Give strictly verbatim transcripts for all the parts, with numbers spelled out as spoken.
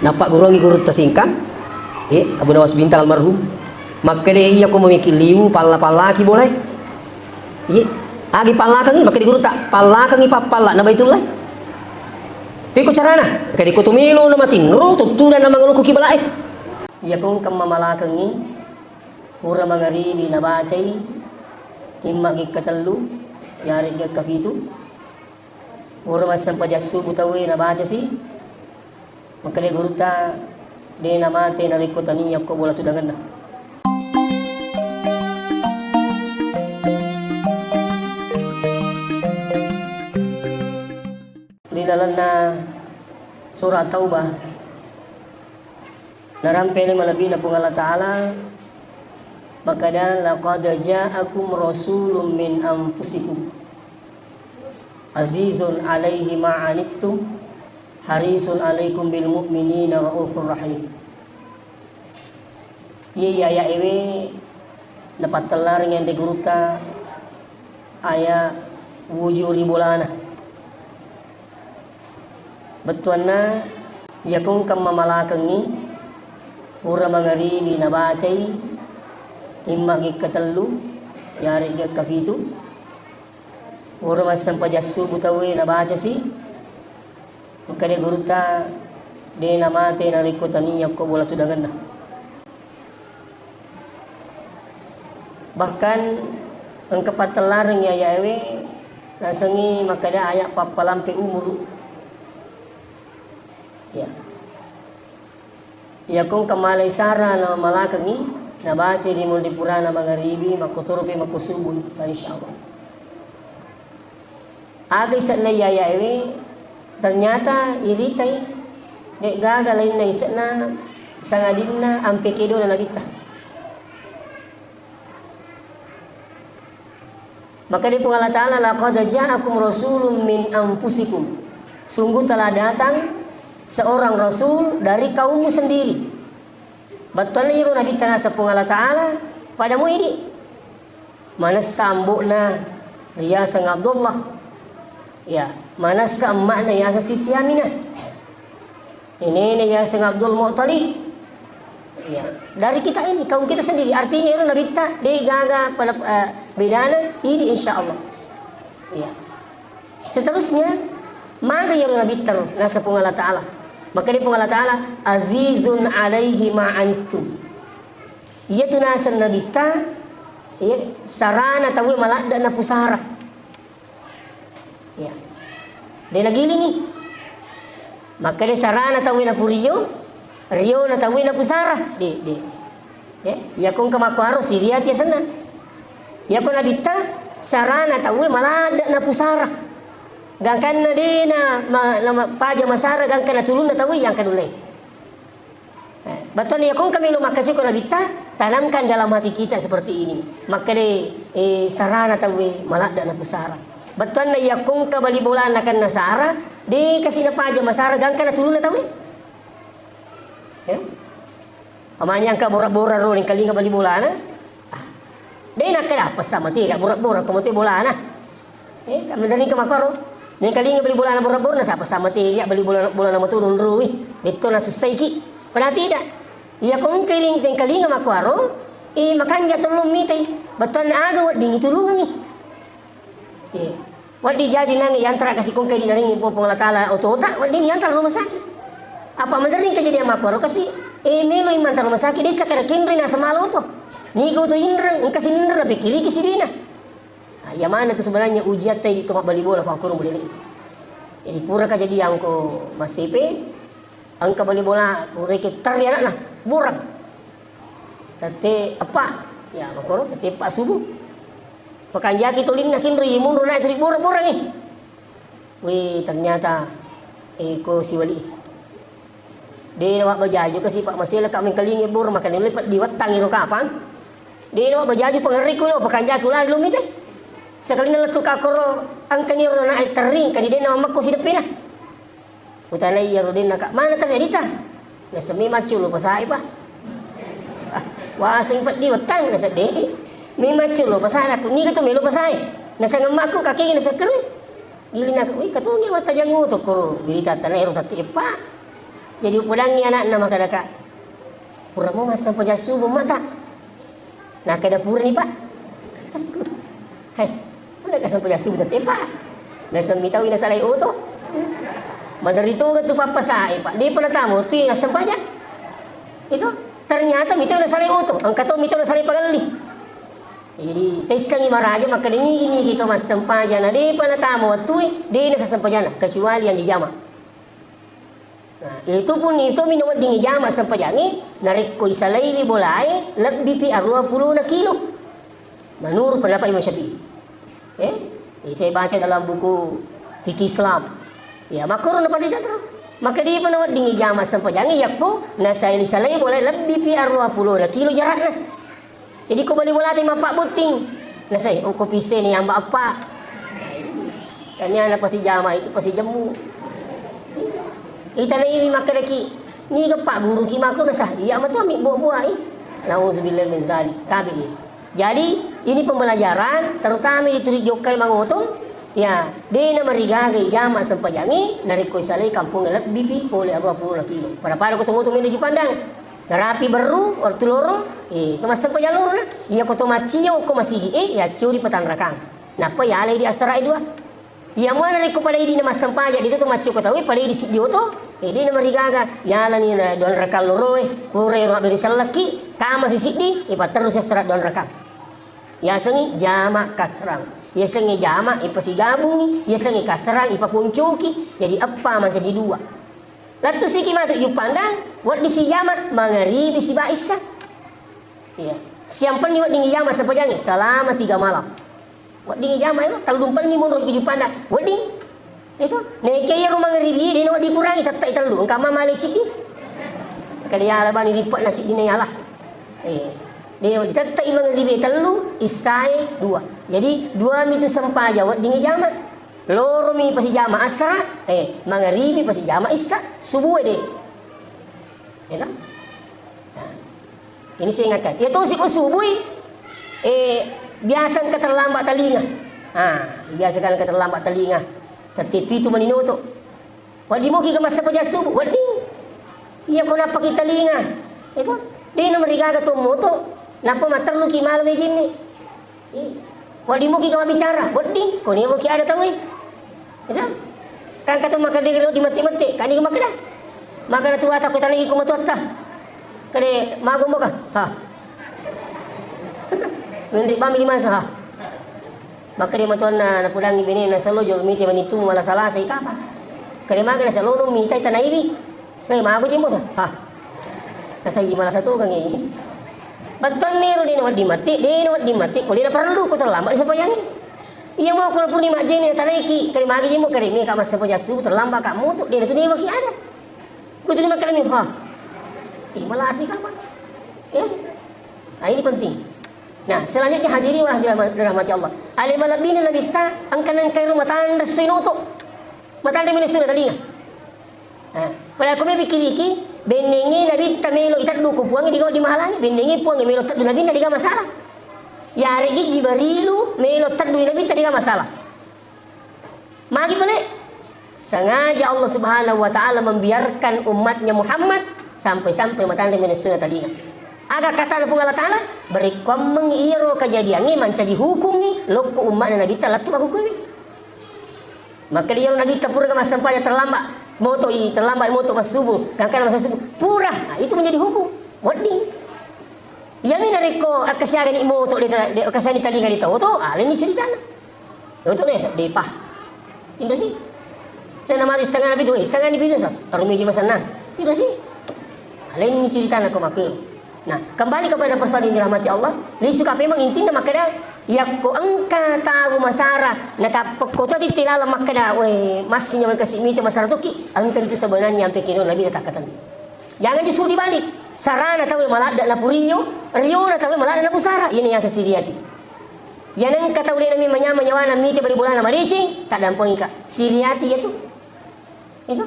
Nappagguruangngi gurutta Singkang, eh, Abu Nawas Bintang almarhum. Makkeda, "Iya ko memiki liwu, palla-pallaki bolae." Iya. Agi pallakengngi, makkeda gurutta, "Pallakengngi pappalla na Baitullah." Pekko carana? Makkeda, "Ko to melo na matinro, tuttuna na mangaluku kibalae." Iya ko engka mamalakengngi, pura mangaribi nabacai, imma gekka tellu, yaregga kapitu. Pura massempajang subuh tauwe nabacasi, makkeda gurutta, "De namate narekko tania ko bola tudangenna." Ri lalenna surah Taubah, narampele malebbina Puang Allah Ta'ala, makkeda, "Laqad ja'akum rasulun min anfusikum azizun alaihi ma anittum harisun alaikum bil mu'minina raufur rahim." Iye, iye, aya ewe napattellarengngi anre gurutta aya wuju ri bolana. Bettuanna, iya ko engka mamalakengngi, pura mangaribi nabacai, imma gekka tellu, yaregga kapitu. Pura massempajang subuh tauwe nabacasi, makkeda gurutta, "De namate narekko tania ko bola tudangenna." Bahkan engka pattellarengngi aya ewe, nasengngi makkeda aya pappalampe umuru. Ya. Iya ko engka malai sara namalakengngi, nabacai ri munri purana mangaribi, makkotoropi makko subuh, insyaallah. Aga ise'na iyaya ewe, ternyata iritai, de' gaga lainna ise'na, sangadinna ampe kedona nabitta. Makkeda Puang Allah Ta'ala, "Laqad ja'akum rasulun min anfusikum." Sungguh telah datang seorang rasul dari kaummu sendiri. Bettuanna iyaro nabitta naseng Puang Allah Ta'ala, pada muidi. Manessa ambo'na riyaseng Abdullah. Ya, manessa emma'na yaseng Siti Aminah. Nenekna yaseng Abdul Muttalib. Ya, dari kita ini, kaum kita sendiri. Artinya iyaro nabitta, de' gaga pada, eh, bedana, idi insyaallah. Ya. Seterusnya, maga iyaro nabitta ro, naseng Puang Allah Ta'ala. Makkeda Puang Allah Ta'ala, "Azizun alaihi ma anittum." Iyatu naseng nabitta, iya, sarana tauwe maladde' napusara. Ya. De' nagilingi. Makkeda sarana tauwe napurio, riona tauwe napusara. De', de'. Ya, iya ko engka makkuaro siriati asenna. Iya ko nabitta sarana tauwe maladde' napusara. Gangkanna de' na ma-, na ma-, paja masara gangka natulunna tauwe yang kadulle. Eh, bettuanna iya ko engka melo makkacoki nabitta, tanamkan dalam hati kita seperti ini. Makkeda, eh, sarana tauwe maladde' napusara. Bettuanna iya ko engka bali bolana kenna sara, de' kasi napaja masara gangka natulunna tauwe. Ya. Pamanya engka bora-bora ro nengkalinga bali bolana. Ah. De' nakkeda apa sama tidak bora-bora ko mate bolana. Eh, kami dari ke makaro. Nengkalinga bali bolana bora-bora, sapa sama tidak bali bola, bolana matu nunrui. Detto na sussaiki. Padahal tidak. Iya ko engka ring nengkalinga makaro, eh, makanja tolong mitai. Bettuanna aga wedding itulungangi. Iya. Wedding jaji nange yantara kasi kongkai dinaringi Puang Allah Ta'ala otota, wedding yantara rumah sakit. Apa menderring kejadian mapparo kasi, eh, melo imanta rumah sakit, desa kada kinri nasa malo to. Nigo to inreng, engka sininreng, pikiriki sirina. Nah, iya mana tu sebenarnya ujian tadi tu mabbali bola ko aku mulai. Jadi pura kejadian ko masipe, Engka bali bola, ureke terri anakna, burang. Tette eppa, ya, makoro tette eppa subuh. Pakanjaki tolinna kinroi, munro naik tuli burang-burangi. Wih, ternyata, eh, ko siwali. De' na mabbajaju kasi, Pak, masela ka mengkalingi burang, makanya lepat di wettang iro kapang. De' na mabbajaju pangerriku lo, pakanjaki ulai lo mite. Sekalina lettu kakoro, engkani ro naik terri, kadi de' na mammekko sideppena. Utanai iyaro denna, "Kak, mana terjadi ta?" Naseng, "Mi maccu lo pasae, Pak." "Ah, waseng peddi wettang," naseng, "De'. Mi maccu lo pasae," nakku, "Niga tu melo pasae?" Naseng emmakku, "Kakegi nasekkerui." Giling nakku, "Wih, katongi wattajang oto koro berita tanai ero tatti eppa." Jadi upodangngi anakna makkadaka, "Pura mo massempajang subuh mata?" Nakkeda, "Purani, Pak." "Hei, mana ka sempajang subuh tette, Pak? Naseng mitau nasalai oto." Maderri toga tu pappasae, Pak. Depa natama tu yang sempajang. Itu ternyata mitau nasalai oto. Engka to mitau nasalai pagelli. Jadi, taissengngi maraja, makkeda nigi-nigi to massempajang, na depa natama wattue, de nasa sempajana, kecuali yang dijama. Nah, itu pun itu mi nawedding ijama sempajangnge, narekko isalaiwi bolae, lebbipi aruwa pulona kilo. Menurut pendapat Imam Syafi'i. Eh, ini saya baca dalam buku Fikih Islam. Ya, makkoro napada jatro. Maka depa nawedding ijama sempajangnge, yakko nasalai bolae lebbipi aruwa pulona kilo jarakna. Jadi ko bali bolata mappabbotting. Nasai, "Oh, ko pisseni amba eppa." Tania na pasi jama itu pasi jemmu. Itanaiwi makkedaki, "Niga pagguruki mako?" Nasa, "Iya matu ami buah-buahi." Nauzubillah min zalik. Tabi'i. Jadi, ini pembelajaran terutama di turi jokkai mangotong. Ya, de na marigaga jama sempajangnge, narekko isalai kampung lebbipi pole aruwa pulona kilo. Pada-pada ko to motong melo Jupandang. Narapi berru, ortu loro, eh, to massempajang loro na. Iya ko to maccio ko masigi, eh, ya cio di petanrakang. Nappa yalai di asara dua. Iya mua narekko pada idi na massempajang, di to maccio ko tawe, pada idi siddi oto, eh, de na marigaga, yalani na dua rakang loro, eh, kore ro beri sellekki, tama si siddi, eh, patterru si asara dua rakang. Yasengngi jama kasrang. Yasengngi jama, eh, pasigabungi, yasengngi kasrang, eh, paponcoki, jadi eppa mancaji dua. Lettu siki matu Jupandang, wedding sijama mangaribi siba issa. Iya. Siampenni wedding ijama sempajangnge selama tiga malam. Wedding ijama ero, tellumpenni monro ki Jupandang. Wedding. Itu. Nekia iyaro mangaribi, de na wedding kurangi, tettai tellu. Engka ma male ciddi. Kali yala bani lipat na ciddi na yala. Eh. De na wedding tettai mangaribi tellu, issae dua. Jadi, dua mitu sempajang wedding ijama. Loromi pasijama asara, eh, mangaribi pasijama issa, subuh de. Ya toh? Nah, ini saya ingatkan. Ya toh, siko subui, eh, biasa engka terlambat telinga. Ah, biasa kan engka terlambat telinga. Tette pitu maninoto. Wedding moki ke massempajang subuh, wedding. Iya ko nappaki telinga. Ya toh? De na marigaga to moto, nappa matteruki malam ijinni. Ih, wedding moki ka mabbicara, wedding, ko nemoki ada tauwe. Gitu? Kan kata makkeda wedding mette-mette, kan iku makkeda. Makkeda tuata ko tanai ko matuatta. Kade mago moka? Ha. Menri bami di masa, ha. Makkeda matuanna napudangi benena selo jolo mite manitu mala salasa ikapa. Kade makkeda selo no mita tanaiwi. Eh, mago jembo sa. Ha. Nasai mala satu kan ini. Bettuanni ro de na wedding matti, de na wedding matti, ko de na perlu ko terlambat disempajangi. Iya mau ko puni majjeni tanaiki, kali magi jembo kali mi ka massempajang subuh terlambat ka mutu, de na tu de waki ada. Kutu ni makkeda mi, ha. Eh, malasi ka, Pak. Ya. Nah, ini penting. Nah, selanjutnya hadirin wa hadirat dirahmati Allah. Ale malebbina Nabitta, engka nengkai rumah tangga sinoto. Matanda mi nasunna talinga. Nah, pada ko mebikki-bikki, bennengnge Nabitta melo iteddu ko Puangnge, diga wedding mahalangi, bennengnge Puangnge melo teddu Nabinna, diga masalah. Yareggi Jibrilu melo teddu Nabitta, diga masalah. Magi pale? Sengaja Allah Subhanahu wa Ta'ala membiarkan umatnya Muhammad sampai-sampai matanda mi nasunna talinga. Aga katana Puang Allah Ta'ala, berekkuammeng iyaro kejadiangnge mancaji hukungngi lokko ummatna Nabitta lettu mahukungngi. Makkeda iyaro Nabitta pura massempajang terlambat moto i, terlambat moto massubu, gangkana masa subu, pura. Nah, itu menjadi hukum. Wedding. Iyami narekko akkasiagani moto de, de, akkasiagani talinga de tau to, ah, lainni ceritana. Untuk ne depa. Tindosi. Saya nama setengah nabi tu, eh, setengah ni bina sa. Taruh meja masanna. Tindosi. Ah, lainni ceritana ko makkeda. Nah, kembali kepada persoalan yang dirahmati Allah, lisu ka memang intinna makkeda, yakko engka tau masara, natappekko to titti laleng makkeda, "We, massi nyawa kasi mita masara toki," engka itu sebenarnya ampe kino Nabi katakkatan. Jangan justru dibalik. Sarana tau maladda na purio, riona tau maladda na pusara. Ini yang sesiriati. Yang engka tau de nami manyama nyawana mita bali bolana madeceng, tak dampengika. Siriati itu. Itu.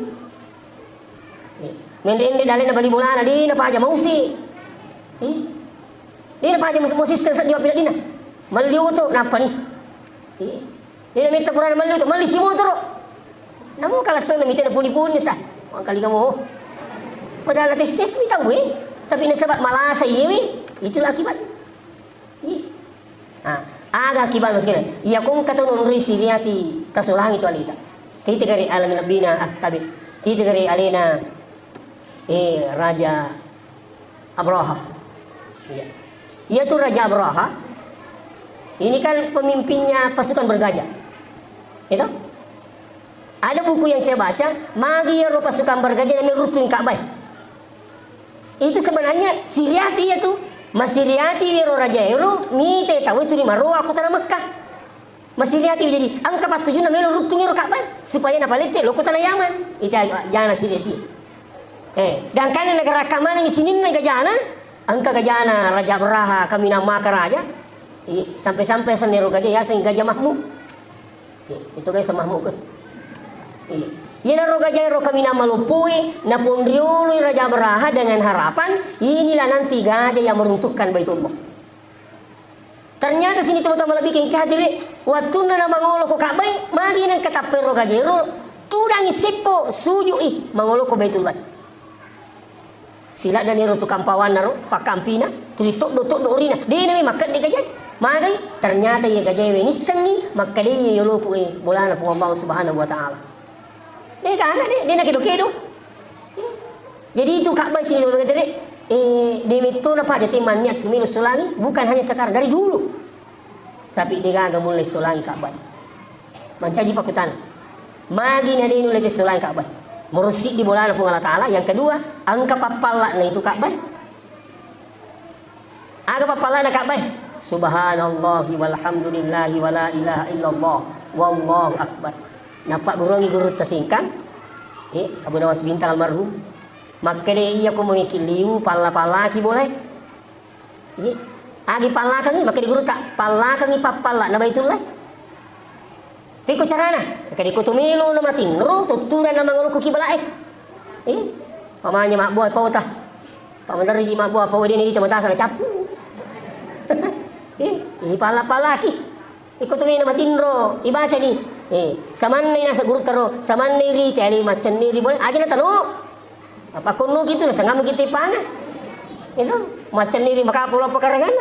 Menre-enre dalena bali bolana, de napaja mausi. Eh? De napaja mus-, musisseng seddi mappineddinna. Melli oto, nappa ni. Eh? De nametta purana melli oto, melli si motoro. Namo kala sonna mite na puni-puni sa. Mangkali kamu. Padahal tes-tes mi tau, eh. Tapi nasaba malasa iye, itulah akibatnya. Iya. Ah, aga akibat maskira. Iya kong kata nonri siriati kasolangi tu alita. Tite gare alami lebbina, ah, tabi. Tite gare alena, eh, Raja Abraha. Iya. Iya tu Raja Abraha. Ini kan pemimpinnya pasukan bergajah. Itu? Ada buku yang saya baca, magi ero pasukan bergajah yang rutun Ka'bah. Itu sebenarnya siriati iya tu. Masiriati ero raja ero, mite tau itu di maroa kota Mekkah. Masiriati jadi angka pattujunna melo ruttung ero Ka'bah supaya napalette lo kota Yaman. Ita jana siriati. Eh, gangkanna negara kamana sininna gajana, angka gajana Raja Abraha kaminang maka raja. I, sampai-sampai senero gajah yaseng Gajah Mahmud. Iya, itu kan semahmu kan. Iya. Iyanaro gajah ero kaminang maloppoi, naponrioloi Raja Abraha dengan harapan, inilah nanti gajah yang meruntuhkan Baitullah. Ternyata sini teman-teman lebih kengki hadiri, wattunna namangolo ko Ka'bah, magi nang katappero gajah ero, tudangi seppo, sujui, mangolo ko Baitullah. Siladda niro tukang pawanna ro, pakkampina, tuli toddo-toddo orina. Dena mi makkedde gajai. Magai, ternyata iya gajai we nissengi, makkeda iya yoloku e bolana Puang Allah Subhanahu wa Ta'ala. De gaga de, de nakedo-kedo. Jadi itu Ka'bah sih, eh, de metto na Pak jate manniat tumelo solangi, bukan hanya sekarang, dari dulu. Tapi de gaga mulai solangi Ka'bah. Mancaji pakkutana. Magi na de nulle tessolangi Ka'bah. Moro siddi bolana Puang Allah Ta'ala. Yang kedua, engka pappalla'na itu Ka'bah. Aga pappalla'na Ka'bah? Subhanallahi walhamdulillahi wala ilaha illallah wallahu akbar. Nappagguruangngi gurutta Singkang, eh, Abu Nawas Bintang almarhum. Makkeda iya ko memikir liu, palla-pallaki boleh. Iya. Agi pallakangi, makkeda gurutta, pallakangi pappalla'na Baitullah. Pekko carana? Makkeda ko to melo na matinro, tuttudanna mangolo ko kibala'e. Eh, pamanya mabbuah pauta. Pameneriji mabbuah pau de nirita matasa na cappu. Eh, ini palla-pallaki. Iko tu mena matinro, ibacani. Eh, samannai nasa gurutta ro, samannai rite ale maccenniri boleh. Aja na tanu. Apa konno gitu na sangam kita pangan. Itu maccenniri makapulo pekarangan.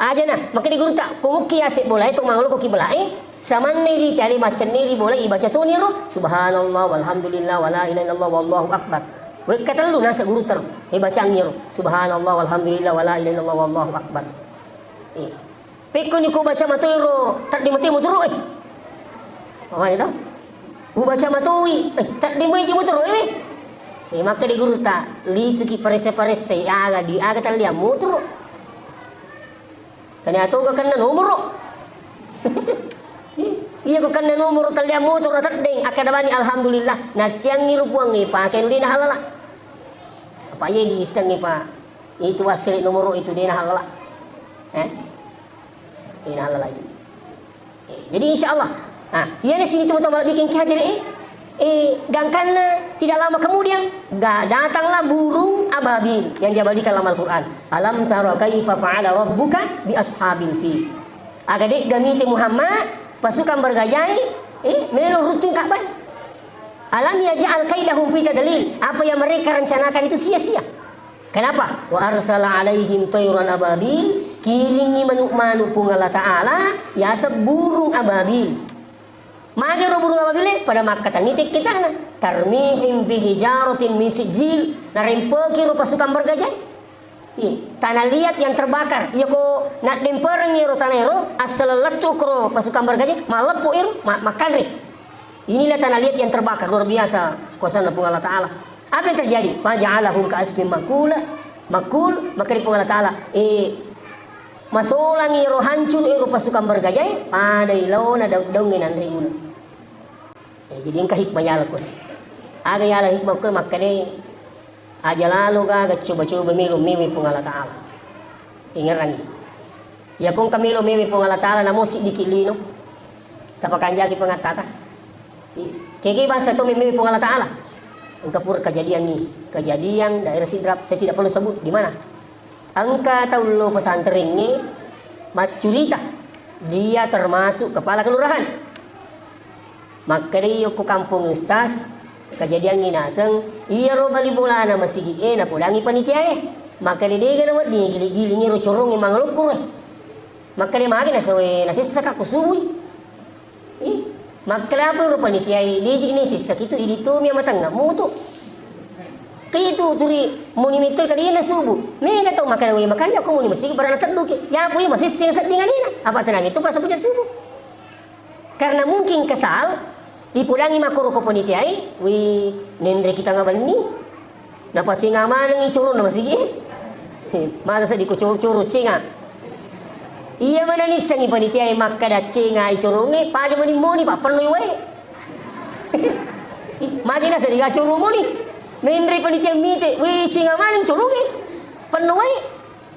Aja na, makkeda gurutta, ko mukki ase boleh tu mangolo ko kibala'e, samannai rite ale maccenniri boleh ibaca toni ro, subhanallah walhamdulillah wala ilaha illallah wallahu akbar. Wekka tellu nasa gurutta ro, eh, bacangi ro, subhanallah walhamdulillah wala ilaha illallah wallahu akbar. Eh. Pekkoni ko baca matoi ro, tadde matoi motoro, eh. Apa itu? Ku baca matoi, eh, tadde mai je motoro, eh. Eh, makkeda gurutta, lisuki paresse-paresse, aga di, aga talliang motoro. Tania to ga kenna nomoro. Iya ko kenna nomoro talliang motoro teddeng, akkeda bani alhamdulillah, naciangi ro puangnge pake nu dena halala. Apa iya diissengi pa, itu wassele nomoro itu dena halala. Eh? Dena halala itu. Eh, jadi insya Allah. Nah, iya sini teman-teman bikin ki hadir, eh, eh, gangkanna tidak lama kemudian, ga-, datanglah burung ababil yang diabadikan dalam Al-Quran. Alam tara kaifa fa'ala rabbuka bi ashabil fil. Aga de' gamite Muhammad, pasukan bergajai, eh, melo ruttung Ka'bah. Alam yaj'al kaidahum fi tadlil. Apa yang mereka rencanakan itu sia-sia. Kenapa? Wa arsala alaihim tayran ababil, kiringngi manuk-manuk Puang Allah Ta'ala, yaseng burung ababil. Magi ro burung ababil e? Pada makkatenni tekke tana. Tarmihim bihijaratin min sijil, narempeki ro pasukan bergajai. Iya, tanah liat yang terbakar. Iya ko naddemperengngi ro tanah ero, assaleng lettu kro pasukan bergajai, malleppu iro, ma-, makkanre. Inilah tanah liat yang terbakar, luar biasa kuasana Puang Allah Ta'ala. Apa yang terjadi? Faja'alahum ka'asfin makula, makul, maka di Puang Allah Ta'ala, eh, masolangi ro hancur ero pasukan bergajai, pada ilona daung-daung nanre ulo. Eh, jadi engka hikmah yala ko. Aga yala hikmah ko makkeda aja lalo gaga coba-coba melo mewe Puang Allah Ta'ala. Ingerangi. Iya ko engka melo mewe Puang Allah Ta'ala, namo siddiki lino. Tapakanjaki pangattata. Kege bangsa to mewe Puang Allah Ta'ala. Engka pura kejadian ni. Kejadian daerah Sidrap, saya tidak perlu sebut di mana. Engka tau lo pesantrengnge maccurita. Dia termasuk kepala kelurahan. Makkedai yokko kampung ustaz, Kejadiangngi naseng, iyaro bali bolana masigi'e napodangngi panitiae. Makkeda dega nawedding gili-gilingi ro corongnge mangalokko e. Makkeda magi nasawe nasessaka ko subui. Ih, makkeda apa ro panitiae, deji'ni sessaki tu idi tomi amatengnga mutu. Ke itu turi muni metto kadena subuh. Mega tau makkeda we makanja ko muni masigi barana tedduki. Ya apa iya masesseng sedding alena. Apa tenang itu pas puja subuh. Karena mungkin kesal, dipodangngi makkoro ko panitiae, wi, nenre kita ngabenni. Napacenga manengngi corona masigi. Masa seddi ko coro-coro cenga. Iya mana nissengngi panitiae makkeda cenga i corongnge, paja mani moni, pa pennoi wae. Maja nasa diga coro moni. Menre panitia mite, wi, cenga maneng corongnge. Penno wae.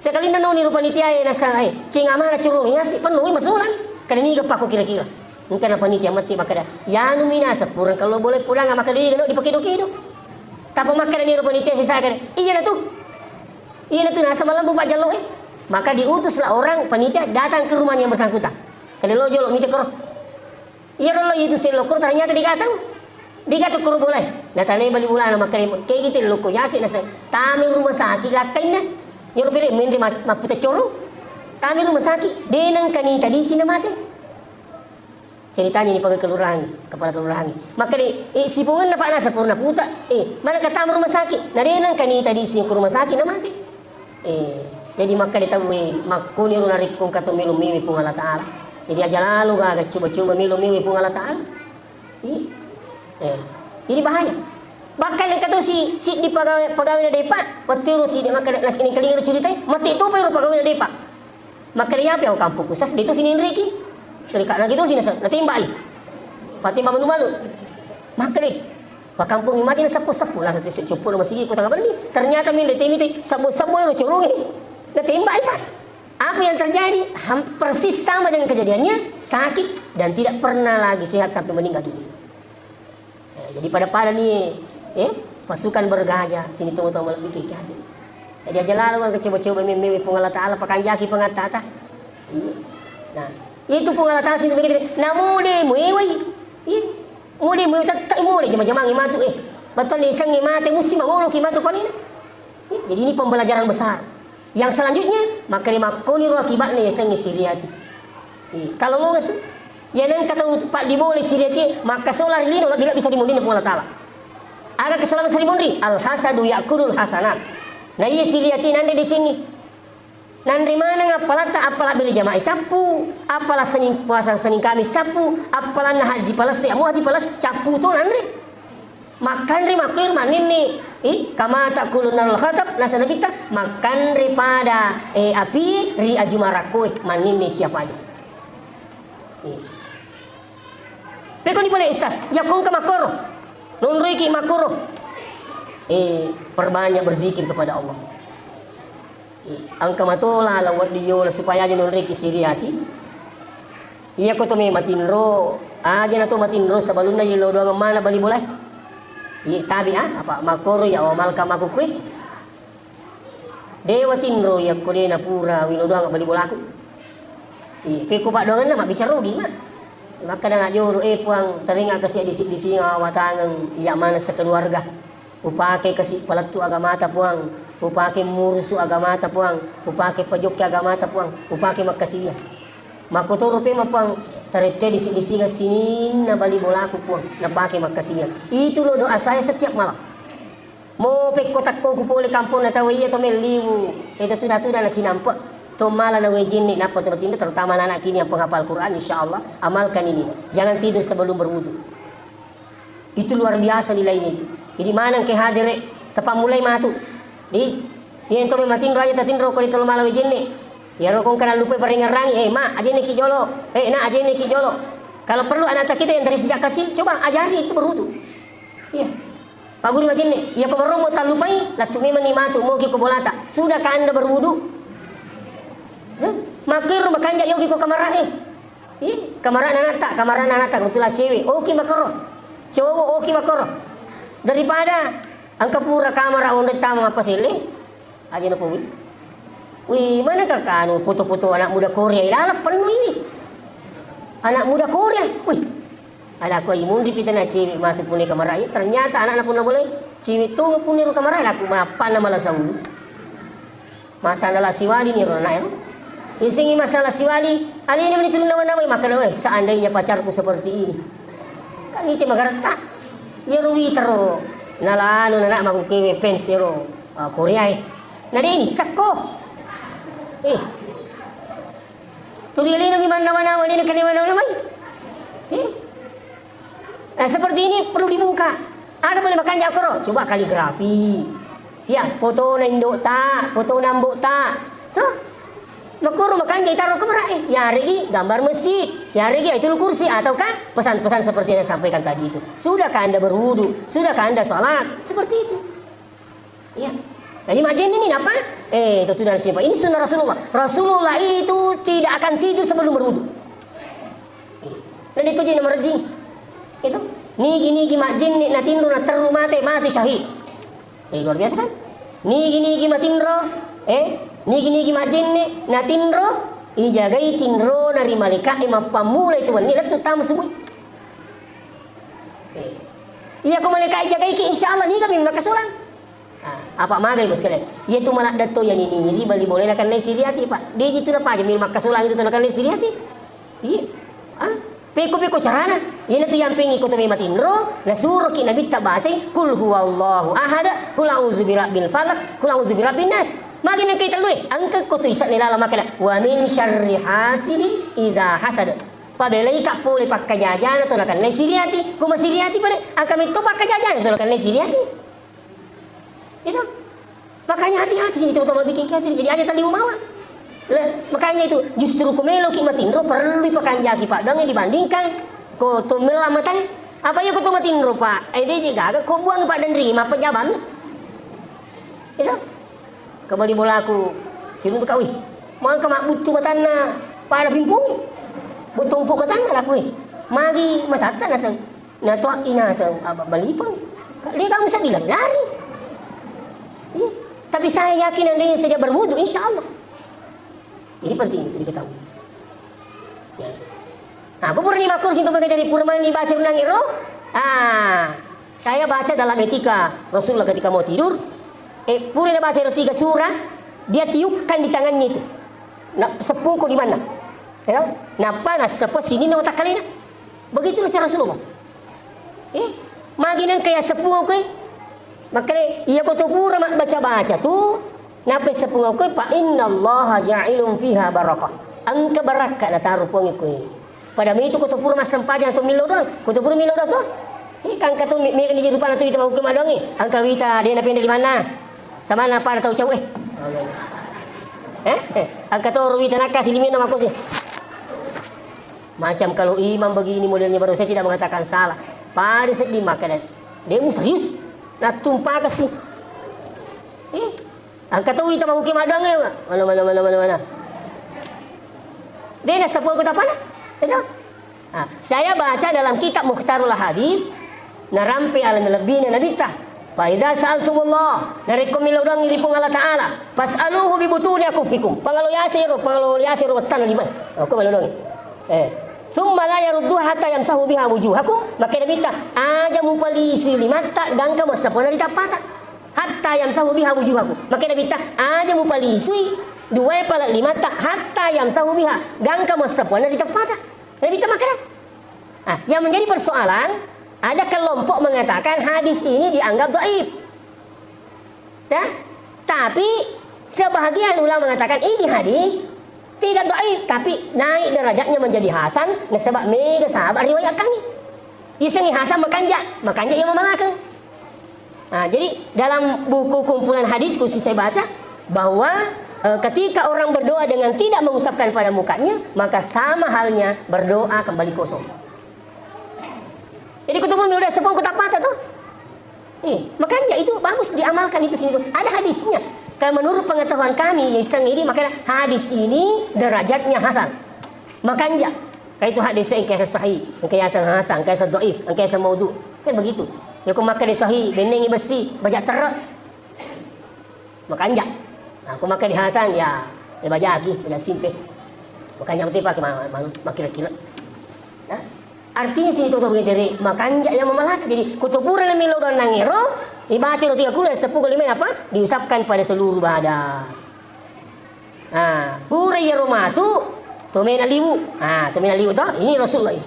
Sekalinna noni ro panitiae nasa, eh, cenga mana curung, iya si, penno, eh, masulang. Kada niga pako kira-kira. Engka na panitia matti makkeda, yanu minasa purang kalau boleh pulang, maka dega no dipakedo-kedo. Tapa makkeda ni ro panitia sisa kada, iya na tu. Iya na tu nasa malambu Pak Jallo, eh. Maka diutuslah orang panitia datang ke rumahnya yang bersangkutan. Kada lo jolo mite koro. Iyaro lo itu sellokko ternyata digatang. Digatang koro bolai. Natanai bali bolana makkeda, "Kegi tellokko yase nasa tami rumah sakit lakkainna." Iyaro pede menre ma-, mapputa coro. Tami rumah sakit, deneng kanita disi na mate. Ceritanya ni pakai kelurahan, kepala kelurahan. Makkeda, "Eh, sipungenna Pak nasa purna puta. Eh, mana katama rumah sakit?" Na deneng kanita disi ke rumah sakit na mate. Eh, jadi makkeda tauwe, eh, makkoni ro narekko engka to melo mewe Puang Allah Taala. Jadi aja lalo gaga coba-coba melo mewe Puang Allah Taala. Iya. Eh, jadi bahaya. Bahkan engka to si, si di pegawai, pegawai na depa, wettu ro si de makkeda, nas-, ini kelinga cerita, mate to ro pegawai na depa. Makkeda yapi au kampung khusus, de to sininriki. Jadi kak lagi to sinasa, natembai. Patembak manu-manu. Makkeda, Pakkampong imajina seppo-seppo, nasa tesse coppo na masigi ko tanga benni. Ternyata menre temi te, sebbo-sebbo ero coronge. Natemba'i, Pak. Apa yang terjadi? Ham-, persis sama dengan kejadiannya, sakit dan tidak pernah lagi sehat sampai meninggal dunia. Eh, jadi pada-pada ni, eh, pasukan bergajah, sini tau-tau malebbi ke. Jadi aja lalo engka coba-coba meme Puang Allah Taala, pakanjaki pangattata. Iya. Nah, itu Puang Allah Taala sini mikir, namu de muewai. Iya. Mode, mode, tak, tak mode jama-jamangngi matu, eh. Battuanna yasengnge mate, musti mangoloki matu konena. Eh, jadi ini pembelajaran besar. Yang selanjutnya, makkeda makkoni ro akibatna yasengnge siriati. Eh, kalau lo tu, ya nengka tau tu paddi bole siriati, maka sola ri lino lebih bisa dimundina Puang Allah Taala. Aga keselamatan sari munri, al hasadu ya'kulul hasanat. Nah, iya siriati nanre decengi. Nanre maneng appalatta, appala bere jamaah cappu, appala Senin, puasa Senin Kamis cappu, appalanna haji palesse, amo haji palesse cappu to nanre. Makkanre makkuiro manenne, eh, kama ta'kulun narul hatab, nasa nabitta, makkanre pada, eh, api ri aju marakkoe, manenne cia paja. Eh. Pekoni pole, Ustaz, yakko engka makkoro, nonroiki makkoro. Eh, perbanyak berzikir kepada Allah. Engka matola la wedding yola supaya aja nonreki siriati. Iya ko to me matinro, aja na to matinro sebelumna yelo doang mana bali bola. Iya tabi ah, apa makoro ya amalka makukui. Dewa tinro yakko de na pura wilo doang bali bolaku. Iya, peko paddoangenna mabbicara rugi ma. Makkeda na jolo, eh Puang, teringa kasi disi-, disinga watangeng iya mana sekeluarga. Upake kasi palettu agamata, Puang. Upake murusu agamata, Puang. Upake pajokke agamata, Puang. Upake makkasiwiang. Makkotoro pema, Puang. Tareccoi disi-, disinga sininna bali bolaku, Puang. Napake makkasiwiang. Itu lo doa saya setiap malam. Mo pekko takko ku pole kamponna tau iya to melliwu. Itu tuda-tuda na cinampe. To mala na wejenne nappa to tinro, terutama anak-anak kini yang penghafal Quran, insya Allah amalkan ini. Jangan tidur sebelum berwudu. Itu luar biasa nilainya itu. Jadi maneng ke hadere, tepat mulai matu. Di, iya to memang tinro aja tatinro ko di tolo mala wejenne. Ya ro kong kana lupa peringerangi, eh ma, ajenne ki jolo. Eh na, ajenne ki jolo. Kalau perlu anak kita yang dari sejak kecil, coba ajari itu berwudu. Iya. Pagguru majenne, iya ko maromo tallupai, lattu memang ni matu, moki ko bolata. Sudah ka anda berwudu? Hah? Makkiro makanja yoki ko kamarae. Ih, kamara nanata, kamara nanata, kebetulan cewek. Oke makoro. Cowok oke makoro. Daripada engka pura kamara onde tama apa sele? Aja na powi. Wih, mana kakak anu foto-foto anak muda Korea? Ilalap penuh ini. Anak muda Korea. Wih. Ada ko imunri pitana cewek matu pune kamarae, ternyata anakna punna mulai cewek tu pune ro kamarae, laku mappanna malasa ulu. Masana la siwali ni ro anaknya ro. Isingi masana la siwali, alini meni tulung nama-nama, maka eh, seandainya pacarku seperti ini. Kan itu magaretta. Iya ruwi tero. Nalanu anak maku kewe fans ro, ah, Korea eh. Nah, dia ini sekko. Eh. Tuli alena mi mannawa-nawa, alena kene mannawa-nawa mai. Eh? Nah, seperti ini perlu dibuka. Ada boleh makanja koro? Coba kaligrafi. Ya, fotona indo'ta, fotona ambo'ta. Tuh. Makuru makanja itaro ke merae. Yaregi gambar masjid, yaregi Ayatul Kursi, ataukah pesan-pesan seperti yang saya sampaikan tadi itu. Sudahkah Anda berwudu? Sudahkah Anda sholat? Seperti itu. Iya. Jadi majjenne ni apa? Eh, itu tuh dalam cinta. Ini sunnah Rasulullah. Rasulullah itu tidak akan tidur sebelum berwudu. Dan itu jadi nomor jin. Itu. Nigi-nigi majjenne natinro naterru mate, mate syahid. Eh, luar biasa kan? Nigi-nigi matinro, eh, nigi-nigi majjenne natinro, ijagai tinro nari malaika e mappammula itu wenni lettu tama subuh. Eh. Iya ko malaika e jagaiki, insya Allah niga mi makkasolang. Ah, apa magai bos kalian? Iya tu maladde to ya nini, ini bali boleh nakennai siriati, Pak. Dia jitu na paja mi makkasolang itu tu nakennai siriati. Iya. Ah, peko-peko carana. Iya na tu yang pengi ko tu memang tinro, na suruh ki nabitta bacai, "Kul huwallahu ahad, kul a'udzu birabbil falaq, kul a'udzu birabbin nas." Magi nengkai tellue, angka ko tu isa nelala makana, "Wa min syarri hasidin idza hasad." Pabelai ka pole pakkajajana to nakennai siriati, kuma siriati pale, angka metto pakkajajana to nakennai siriati. Itu. Makanya hati-hati sini, terutama bikin catering. Jadi aja tadi umawa. Le, makanya itu justru ku meloki matinro perlu pakanjaki paddoangnge dibandingkan ko to mela matang. Apa iya ko to matinro, Pak? Eh, dia je gaga ko buang Pak dan rima pejabat. Itu. Kembali bolaku siruntu kau. Maka mak butu matanna pada pimpung. Butu empuk matanna laku. Magi matatta naseng. Natoa'i naseng, aba-, balipeng. Ka-, de' kamu bisa bilari-lari. Iya. Tapi saya yakin andainya saja berwudu, insya Allah. Ini penting untuk diketahui. Ya. Nah, aku pura ni makkur sintu maka jadi purman ni baca runang iro. Ah, saya baca dalam etika Rasulullah ketika mau tidur. Eh, pura dia baca iro tiga surah, dia tiupkan di tangannya itu. Nah, sepungku di mana? Ya, napa nah sepo sini na watakkalena. Begitulah cara Rasulullah. Eh, magi nengka iya seppuo koe. Makkeda, iya ko to pura mabbaca-baca tu, nappa seppuo koe, fa innallaha ja'ilun fiha barakah. Engka barakka nataro Puangnge koe. Pada mitu ko to pura massempajang to millau doang, ko to pura millau doang to. Eh, kangka to mi-, mega ni rupanna to ita mahukkung maddoangnge. Engka wita de' napendek limanna. Samanna pada tau cau eh. Eh? Eh, engka to ro wita nakka siliminna makko. Macam kalau imam begini modelnya baru saya tidak mengatakan salah. Pada seddi makkeda, de' mu serius? Nattumpakasi. Eh? Engka to wita mahukkung maddoangnge. Mana, mana, mana, mana, mana. De' nasapua ko tapana. Itu. Ah, saya baca dalam kitab Mukhtarul Hadis, narampe alana lebbina Nabitta. Fa idza sa'altumullah, narekko millau doangngi ri Puang Allah Ta'ala, fas'aluhu bi butuni akuffikum. Pangalo yase ro, pangalo yase ro wettanna lima. Aku millau doangngi. Eh. Summa la yarudduha hatta yamsahu biha wujuhakum. Makkeda Nabitta, aja mupalisui limatta gangka massapona ri tappata. Hatta yamsahu biha wujuhakum. Makkeda Nabitta, aja mupalisui duae pala limatta hatta yamsahu biha gangka massapona ri tappata. Nabitta makkeda. Ah, yang menjadi persoalan, ada kelompok mengatakan hadis ini dianggap dhaif. Ya? Tapi sebahagian ulama mengatakan ini hadis tidak dhaif, tapi naik derajatnya menjadi hasan, nasaba mega sahabat riwayat kami. Isengi hasan makanja, makanja iya mamalakeng. Nah, jadi dalam buku kumpulan hadis khusus saya baca bahwa, eh, ketika orang berdoa dengan tidak mengusapkan pada mukanya, maka sama halnya berdoa kembali kosong. Jadi ko to pura millau doang seppuo ko tappata to. Eh, makanya itu bagus diamalkan itu sendiri. Ada hadisnya. Kalau menurut pengetahuan kami, yang sengidi makanya hadis ini derajatnya hasan. Makanya, kayak itu hadis engka yaseng sahih, engka yaseng hasan, engka yaseng dhaif, engka yaseng maudhu. Kan begitu. Ya ko makkeda sahih, bennengi bessi, baja terre. Makanja. Nah, ko makkeda hasan, ya, ya bajaki, baja simpe. Makanja mate pake ma-, ma-, makkira-kira. Nah, Artinya sini to, to, to, makanja yang memalaka. Jadi, ko to pura na melo doang nangero, ibaca lo tiga puluh ayat sepuluh lima apa? Diusapkan pada seluruh badan. Ah, pura iyaro matu, to mena liwu. Ah, to mena liwu to, ini Rasulullah ini.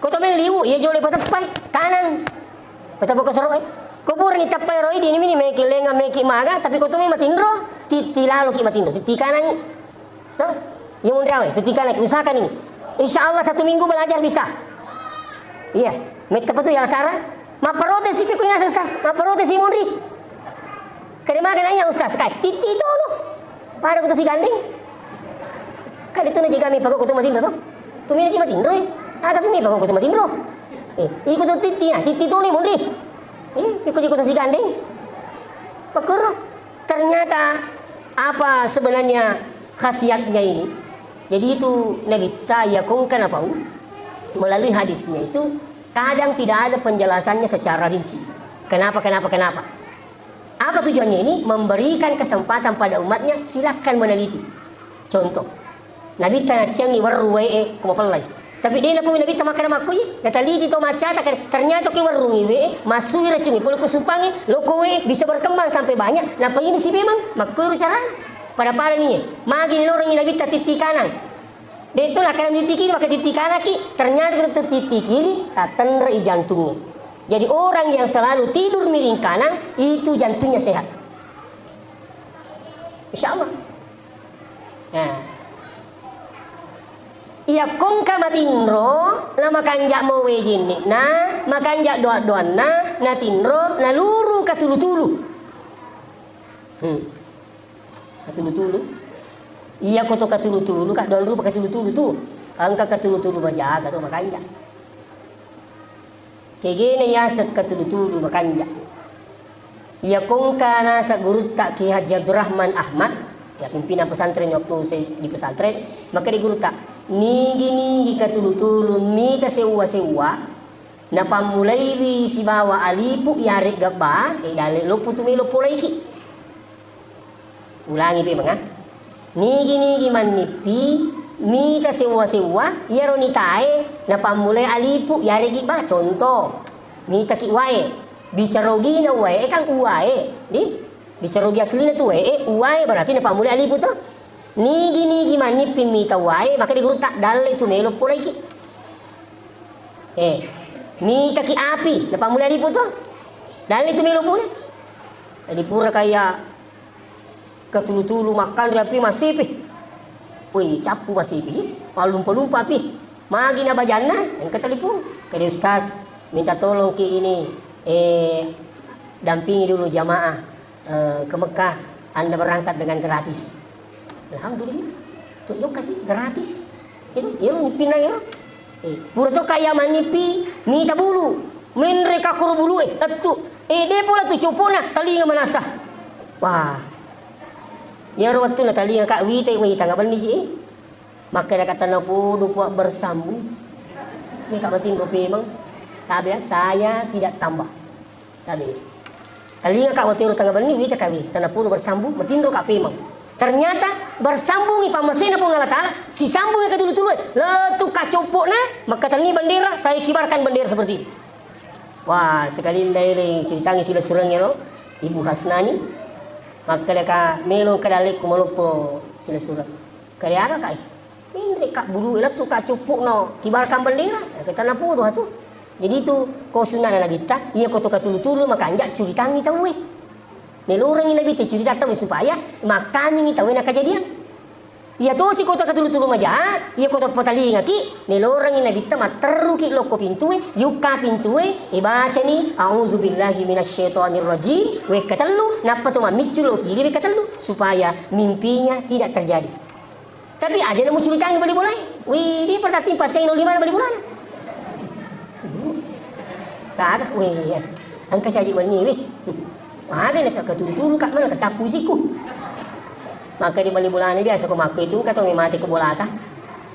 Ko to mena liwu, iya jolo pateppai, kanan. Pateppa ko soro, eh. Ko pura ni teppai ro idi, ini mini meki lenga, meki maga, tapi ko to mena matinro, titi lalo ki matinro, titi kanan. Tuh, iya munri awe, titi kanan, usahakan ini. Insya Allah satu minggu belajar bisa. Iya, metta apa tuh yang Sarah? Mapparotes si piko ngaseng, Ustaz, mapparotes si munri. Kade maga nanya Ustaz, kai titi tolo. Pada ko to sigandeng. Kade tu na jaga mi pako ko to matinro to. Tu mena ki matinro, eh. Aga mi pako ko to matinro. Eh, iko to titi, ah, titi tolo munri. Eh, piko jiko to sigandeng. Pakuru. Ternyata apa sebenarnya khasiatnya ini? Jadi itu Nabitta iya kongka napau melalui hadisnya itu kadang tidak ada penjelasannya secara rinci. Kenapa, kenapa, kenapa? Apa tujuannya ini? Memberikan kesempatan pada umatnya, silakan meneliti. Contoh, Nabitta nacciangi werru wae e ko mapellai. Tapi de napau Nabitta makkeda makkoi, nataliti to maccata kan, ternyata ko werrungi wae e, masui racungi, pole ko supangi, loko wae e, bisa berkembang sampai banyak, nappa ini si memang, makkoi ro carana. Pada-pada ni e, magi ni lorengi Nabitta titti kanan. De tu nakkeda titti kiri, maka titti kanaki, ternyata itu titti kiri, tatenre i jantungnge. Jadi orang yang selalu tidur miring kanan, itu jantungnya sehat. Insya Allah. Nah. Iya kongka matinro, na makanja mo wejinnikna, makanja doa-doanna, natinro, naluru katulu-tulu. Hmm. Katulu-tulu. Iya ko to katulu-tulu, ka doang rupa katulu-tulu tu. Engka katulu-tulu majaga to makanja. Kegena yaseng katulu-tulu makanja. Iya kongka nasa gurutta Kiai Haji Abdurrahman Ahmad, ya pimpinan pesantren waktu saya di pesantren, maka di gurutta, nigi-nigi katulu-tulu mita sewwa-sewwa, napammulaiwi sibawa alipu yaregga ba, e dalle loppo tu melo polaiki. Ulangi pemeng, ah. Nigi-nigi mannippi mita sewwa-sewwa, iyaro nitae napammulai alipu, yaregi ba. Contoh, mitaki wae, bicarogina wae, e kan uwae, di? Bicarogi aslina tu wae, e, uwae berarti napammulai alipu to. Nigi-nigi mannippi mita wae, maka di gurutta dalle tu melo polaiki. Eh, mitaki api, napammulai alipu to. Dalle tu melo pole. Jadi pura kaya katulu-tulu makkanre api masipi. Woi, cappu masipi, pallumpa-lumpa api. Magi na bajanna, engka telepon. Kade Ustaz, minta tolong ki ini, eh, dampingi dulu jamaah, eh, ke Mekah, Anda berangkat dengan gratis. Alhamdulillah. Tu jokka sih, gratis. Itu, iyaro nippinna iyaro. Eh, pura to kaya manippi, mita bulu. Menre ka koro bulu e, lettu. Eh, de pola tu copona, talinga manasa. Wah. Iyaro wettu na talinga ka wita, wita ngabenni ji, eh. Makkeda ka tanapodo Puang bersambung. Ini ka matinro pemeng. Tabe saya tidak tambah. Tabe. Talinga ka watero tanga benni, wita kawi. Tanapodo bersambung, matinro ka pemeng. Ternyata bersambungi pammasena Puang Allah Ta'ala, sisambungi katulu-tulu e. Lettu ka copona, makkatenni bendera, saya kibarkan bendera seperti itu. Wah, sekali ndai le ceritangi silessureng ero, Ibu Hasnani. Makkeda ka melo kada lekku maloppo silessureng. Kare aga kai? Menre ka bulu e, lettu ka copona, kibarkan bendera. Ya, kita napodo tu. Jadi itu ko sunnah Nabitta, iya ko to katulu-tulu makanja curitangi tauwe. Nelorengi Nabitta curita tauwe supaya makkamingi tauwe na kejadian. Iya tosi ko to katulu-tulu maja, iya ko to patalingaki, nelorengi Nabitta matterruki lokko pintue, yukka pintue, ibacani, "A'udzubillahi minasyaitonirrajim," wekka tellu, nappa to mammiccu lo kiri wekka tellu, supaya mimpinya tidak terjadi. Tapi aja na mucuritangi bali bolae. Wih, dia pernah timpa saya lima bali bolana. Kagak, wih, ya. Engka saji wenni, wih. Maga na saka tulu-tulu ka mana ka cappu siku. Maka di bali bolana biasa ko makko itu ka to mate ko bolata.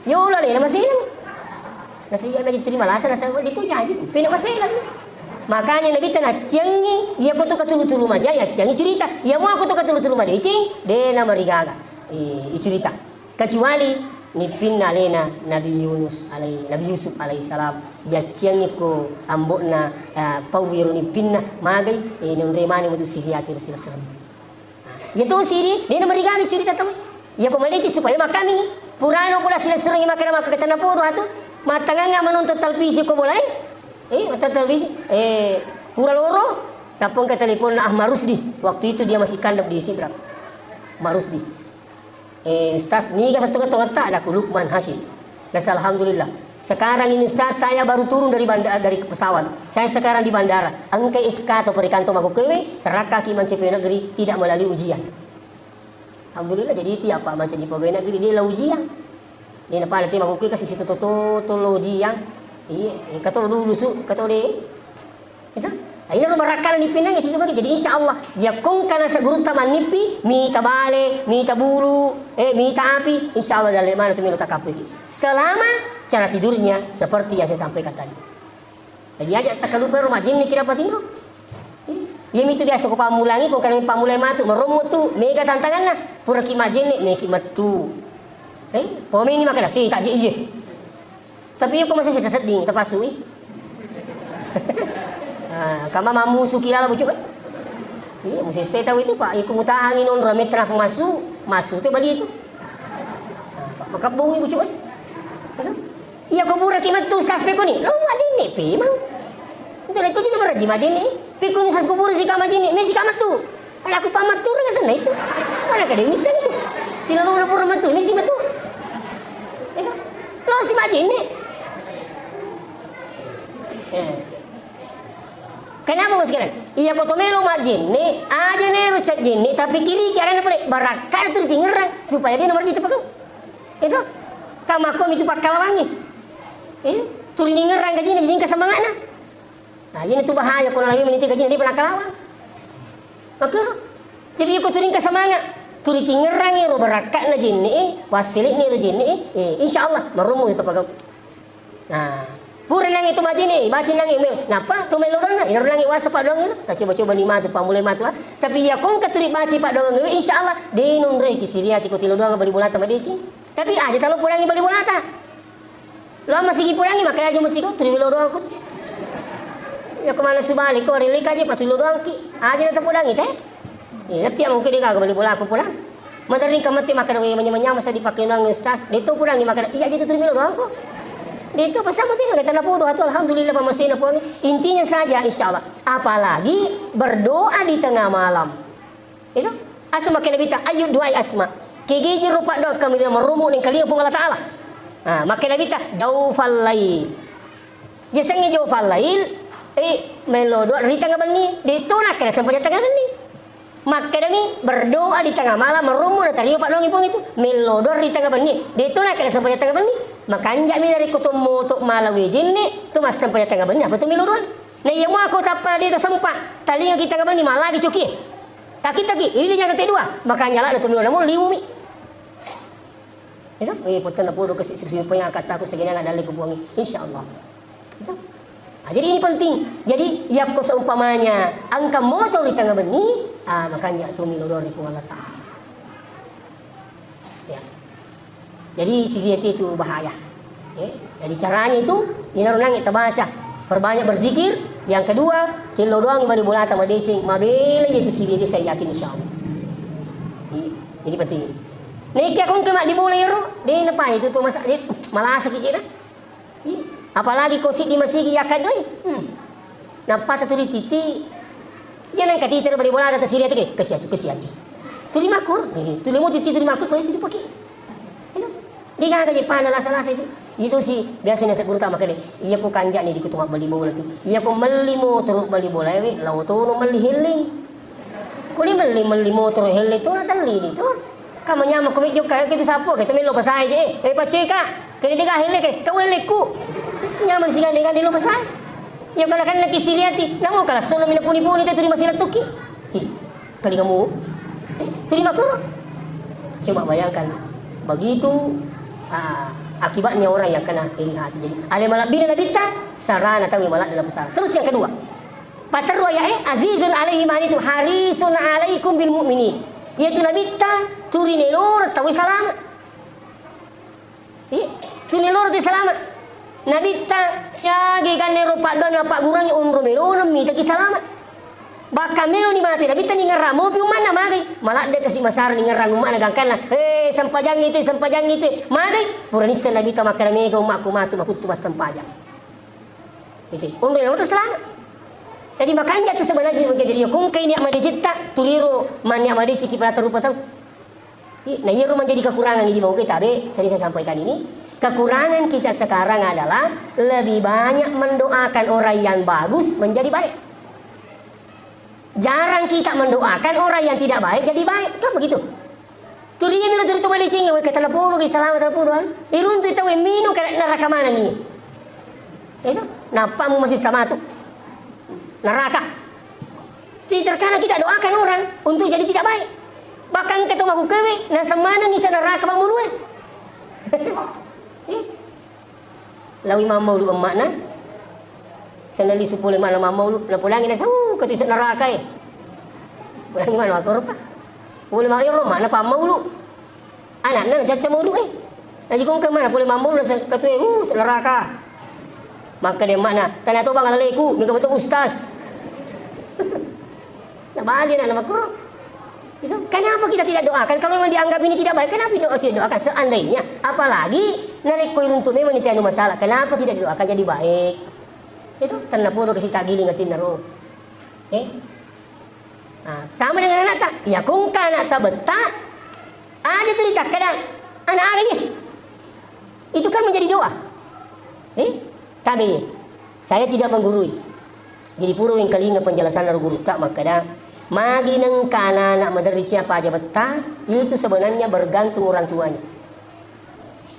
Yo la le na maselang. Na saya na jadi malasa na saya itu jadi. Pina maselang. Makanya Nabitta nacciangi, iya ko to katulu-tulu maja, ya ciangi cerita. Iya mo ko to katulu-tulu madeceng, de na marigaga. Eh, cerita. Kecuali nippinna alena Nabi Yunus alai-, Nabi Yusuf alaihissalam, yacciangngi ko ambo'na, eh, pau iro nippinna, magai, eh, nonre mani mutu siriati ro silessureng. Nah, iya tosi di, de' namarigaga curita tau. Iya ko madeceng supaya makkamingi. Purano pula silessurengngi makkeda makkatenna podo atu, mattangangnga menonton televisi ko bolae. Eh, mattangang televisi. Eh, pura loro, tappa engka teleponna Ahmad Rusdi. Waktu itu dia masih kandap di Sidrap. Ahmad Rusdi. Eh, Ustaz, niga sattonga-tongetta? Daku Lukman Hasyim. Nasa alhamdulillah. Sekarang ini Ustaz, saya baru turun dari banda-, dari pesawat. Saya sekarang di bandara. Engka S K atau perikantong makkukkuewe, terakkaki mancaji pegawai negeri, tidak melalui ujian. Alhamdulillah, jadi tiap apa mancaji pegawai negeri, de' la ujian. De' napada te makkukkuewe kasi sitoto-toto lo ujian. Iya, engka to dulu su, engka to de'. Itu. Nah, ini lo barakkana nippinna situ bagi. Jadi insya Allah, yakko engka nasa gurutta mannippi, mita bale, mita bulu, eh, mita api, insya Allah dalle mana tu melo takappuiki. Selama cara tidurnya seperti yang saya sampaikan tadi. Jadi aja takalupa ro majjenne kira patinro. Iya, mitu biasa ko pammulangi, ko kana pammulai matu, marommo tu, mega tantanganna. Puraki majjenne, meki mettu. Eh, pomeni makkeda, si, tak je iye. Tapi iya ko masih sedih-sedih, tapasui. Ah, kama mamusu kilala bucu, eh. Iya, musese tahu itu, Pak. Iku mutahangi non rame tengah pemasu, masu tu bali itu. Makabungi bucu, eh. Iya, ko puraki mettu sas pekoni. Lo majjenne, pemang. Itu itu juga berarti majjenne. Pekoni sas kubur si kama majjenne, mesi kama tu. Ada aku pamattur nggak sana itu. Mana kada bisa itu. Sila lo pura matu, ini si matu. Itu. Lo si majjenne. Eh. Kenapa mas kalian? Iya, ko to melo majjenne, aja nero cajjenne, tapi kiri kira pole barakka tu tingerang supaya dia nomor di tempat. Itu. Kama ko mitu pakkalawangi. Eh, turi ningerang kajina jadi engka semangatna. Nah, ini tu bahaya ko nalami meniti kajina dia pernah kalawang. Makero. Jadi iko turi engka semangat. Turi tingerang ero barakka'na jenne, eh, wassele'na ero jenne, eh, eh, insya Allah marommo itu pagau. Nah, pura nangnge tu majjenne, baca nangnge, me-, napa tu melo doanna, ina nangnge wasa paddoangnge, ta coba-coba ni matu, pammulai matu, ah. Tapi iya ko engka turi baca paddoangnge, insya Allah, de' nonroi ki siriati ko tilo doang bali bolata madeceng. Tapi aja talo pulangi bali bolata. Lo masigi pulangi, makanya aja muciko, turi lo doang ku tu. Iya ko mana subali, ko rilika aja, patuli lo doang ki. Aja na tapulangi, teh. Iya, tiap mungkin dia kagak bali bola aku pulang. Madari ka mate makkeda, "Wé, manyameng-nyameng sa dipaké nang Ustaz." Dé'to pudangngi makkeda, "Iya, jadi turu mélo doang ko." Dé'to, pasang mate makkeda, "Tanapodo atu, alhamdulillah, pammaséna Puang." Intinya saja, insya Allah. Apalagi berdoa di tengah malam. Itu. Asa makkeda Nabitta, "Ayyu du'ai asma." Kégé jero paddoa kamu marommo nengkalinga Puang Allah Taala. Ah, makkeda Nabitta, "Jaufal lail." Yasengnge jaufal lail, eh, mélo doa ri tengnga benni. Dé'to nakkeda sempajang tengnga benni. Makkedami, berdoa di tengah malam, marommo natarima paddoangngi Puang itu. Mélo doa ri tengnga benni. Dé'to nakkeda sempajang tengnga benni. Makanja'mi narékko to moto mala wéjénné, to massempajang tengnga benni, apa to mélo doa? Na iya mua ko tappa dé'to sempa, talingaki tengnga benni, malagi coki. Taki-taki, ini jangan tedua. Makanja' ladde to mélo namo liwumi. Itu, eh, pottenna podo kasi sirsi poyang akattaku saginang dalle ku Puangnge. Insya Allah. Itu. Ah, jadi ini penting. Jadi, yakko seumpamanya engka moto ri tengnga benni, ah, makanja' tu mélo doa ri Puang Allah Taala. Ya. Jadi, siriati itu bahaya. Ya. Jadi, caranya itu, inaro nangnge tabaca. Perbanyak berzikir. Yang kedua, téllo doangngi bali bolata madécéng, mabéla itu siriati, saya yakin insya Allah. Iya. Jadi penting. Naiki aku engka maddi bola ero, dé' napaja itu tu masa, dé', malasaki jena. Ih, apalagi ko siddi masigi yakkadoi. Hmm. Nappata tuli titi. Iya nengka titi ro bali bola kata siriati ke, kasi atu, kasi atu. Tuli makur, eh, tuli mo titi tuli makur ko siddi pake. Itu. Dé' gaga je pada lasa-lasa itu. Itu si biasa nasa guru tama kene. Iya ko kanja'ni di kutu mabbali bola tu. Iya ko melli motoro bali bola, eh, lao tono melli helling. Ko dé' melli, melli motoro helling to na telli di to. Ka manyameng ko mejjo ka, itu sapu, kita mélo pasaé je. Eh, paccé ka. Kene dé' ga helle ke, kau helleku. Nyameng sigandé-gandé lo pasaé. Iya kana kan naki siriati. Namo kala sono mina puni-puni te tuli masilettuki. Hi, kalingamu. Eh, tuli makuru. Coba bayangkan. Begitu, ah, akibatnya orang yang kena iri hati. Jadi, ada malebbina Nabitta, sarana tau maladde pusara. Terus yang kedua. Paterru aya'é, "Azizun alaihi ma anittum, harisun alaikum bil mu'minin." Iyatu Nabitta, tuli néloro tauwé salama. Tuni loro te salama. Nabitta siagi ganne ro paddoanna paggurangi onro melona mitaki salama. Bakka meloni mate Nabitta ningerra mopi ummanna magai. Maladde kasi masara ningerra ummana gangkanna. Eh, sempajangi te, sempajangi te. Magai. Pura nisseng Nabitta makkeda mega ummakku matu makuttu massempajang. Itu. Onro yang salama. Jadi makanja tu sebenarnya jadi kongkai niat madecetta tuliro man niat madeceki pada rupa tau. Ih, nah, iyaro menjadi kekurangan di mau kita be, sering saya sampaikan ini. Kekurangan kita sekarang adalah lebih banyak mendoakan orang yang bagus menjadi baik. Jarang kita mendoakan orang yang tidak baik jadi baik. Kan begitu? Turiya miro turi tu madeceng, weh, kata lapolo, ke salama lapolo, an. Iruntu tahu minu kena neraka mana ni? Itu, napa mu masih sama tu? Neraka. Jadi terkadang kita doakan orang untuk jadi tidak baik. Bahkan ketemu aku kewe, nah semana ngisa neraka mamulue. Lawi mammaulu emma'na, sennali supole ma'na mammaulu, napodangi nasa, uh, katu ise neraka e. Podangi ma'na makkorupa. Pole ma-, iyaro ma'na pammaulu. Anakna nacaca maulu e. Naji kongke mana pole mammaulu nasa katu e, uh, ise neraka. Makkeda emma'na, tania to bang alaleku, mega meto ustaz. Nabali anakna makkoro. Itu kenapa kita tidak doakan? Kalau memang dianggap ini tidak baik, kenapa doa tidak doakan? Seandainya, apalagi narekko iruntu memang itu anu masalah, kenapa tidak didoakan jadi baik? Itu tenna podo kasi tagiling atinna ro. Eh? Nah, sama dengan anakta. Ya kongka anakta betta, aja tu ditakkeda anak aga iya. Itu kan menjadi doa. Eh? Tabe, saya tidak menggurui. Jadi pura wengkalinga penjelasan dari guru tak makkeda, magi nengka anak-anak maderri cia paja betta, itu sebenarnya bergantung orang tuanya.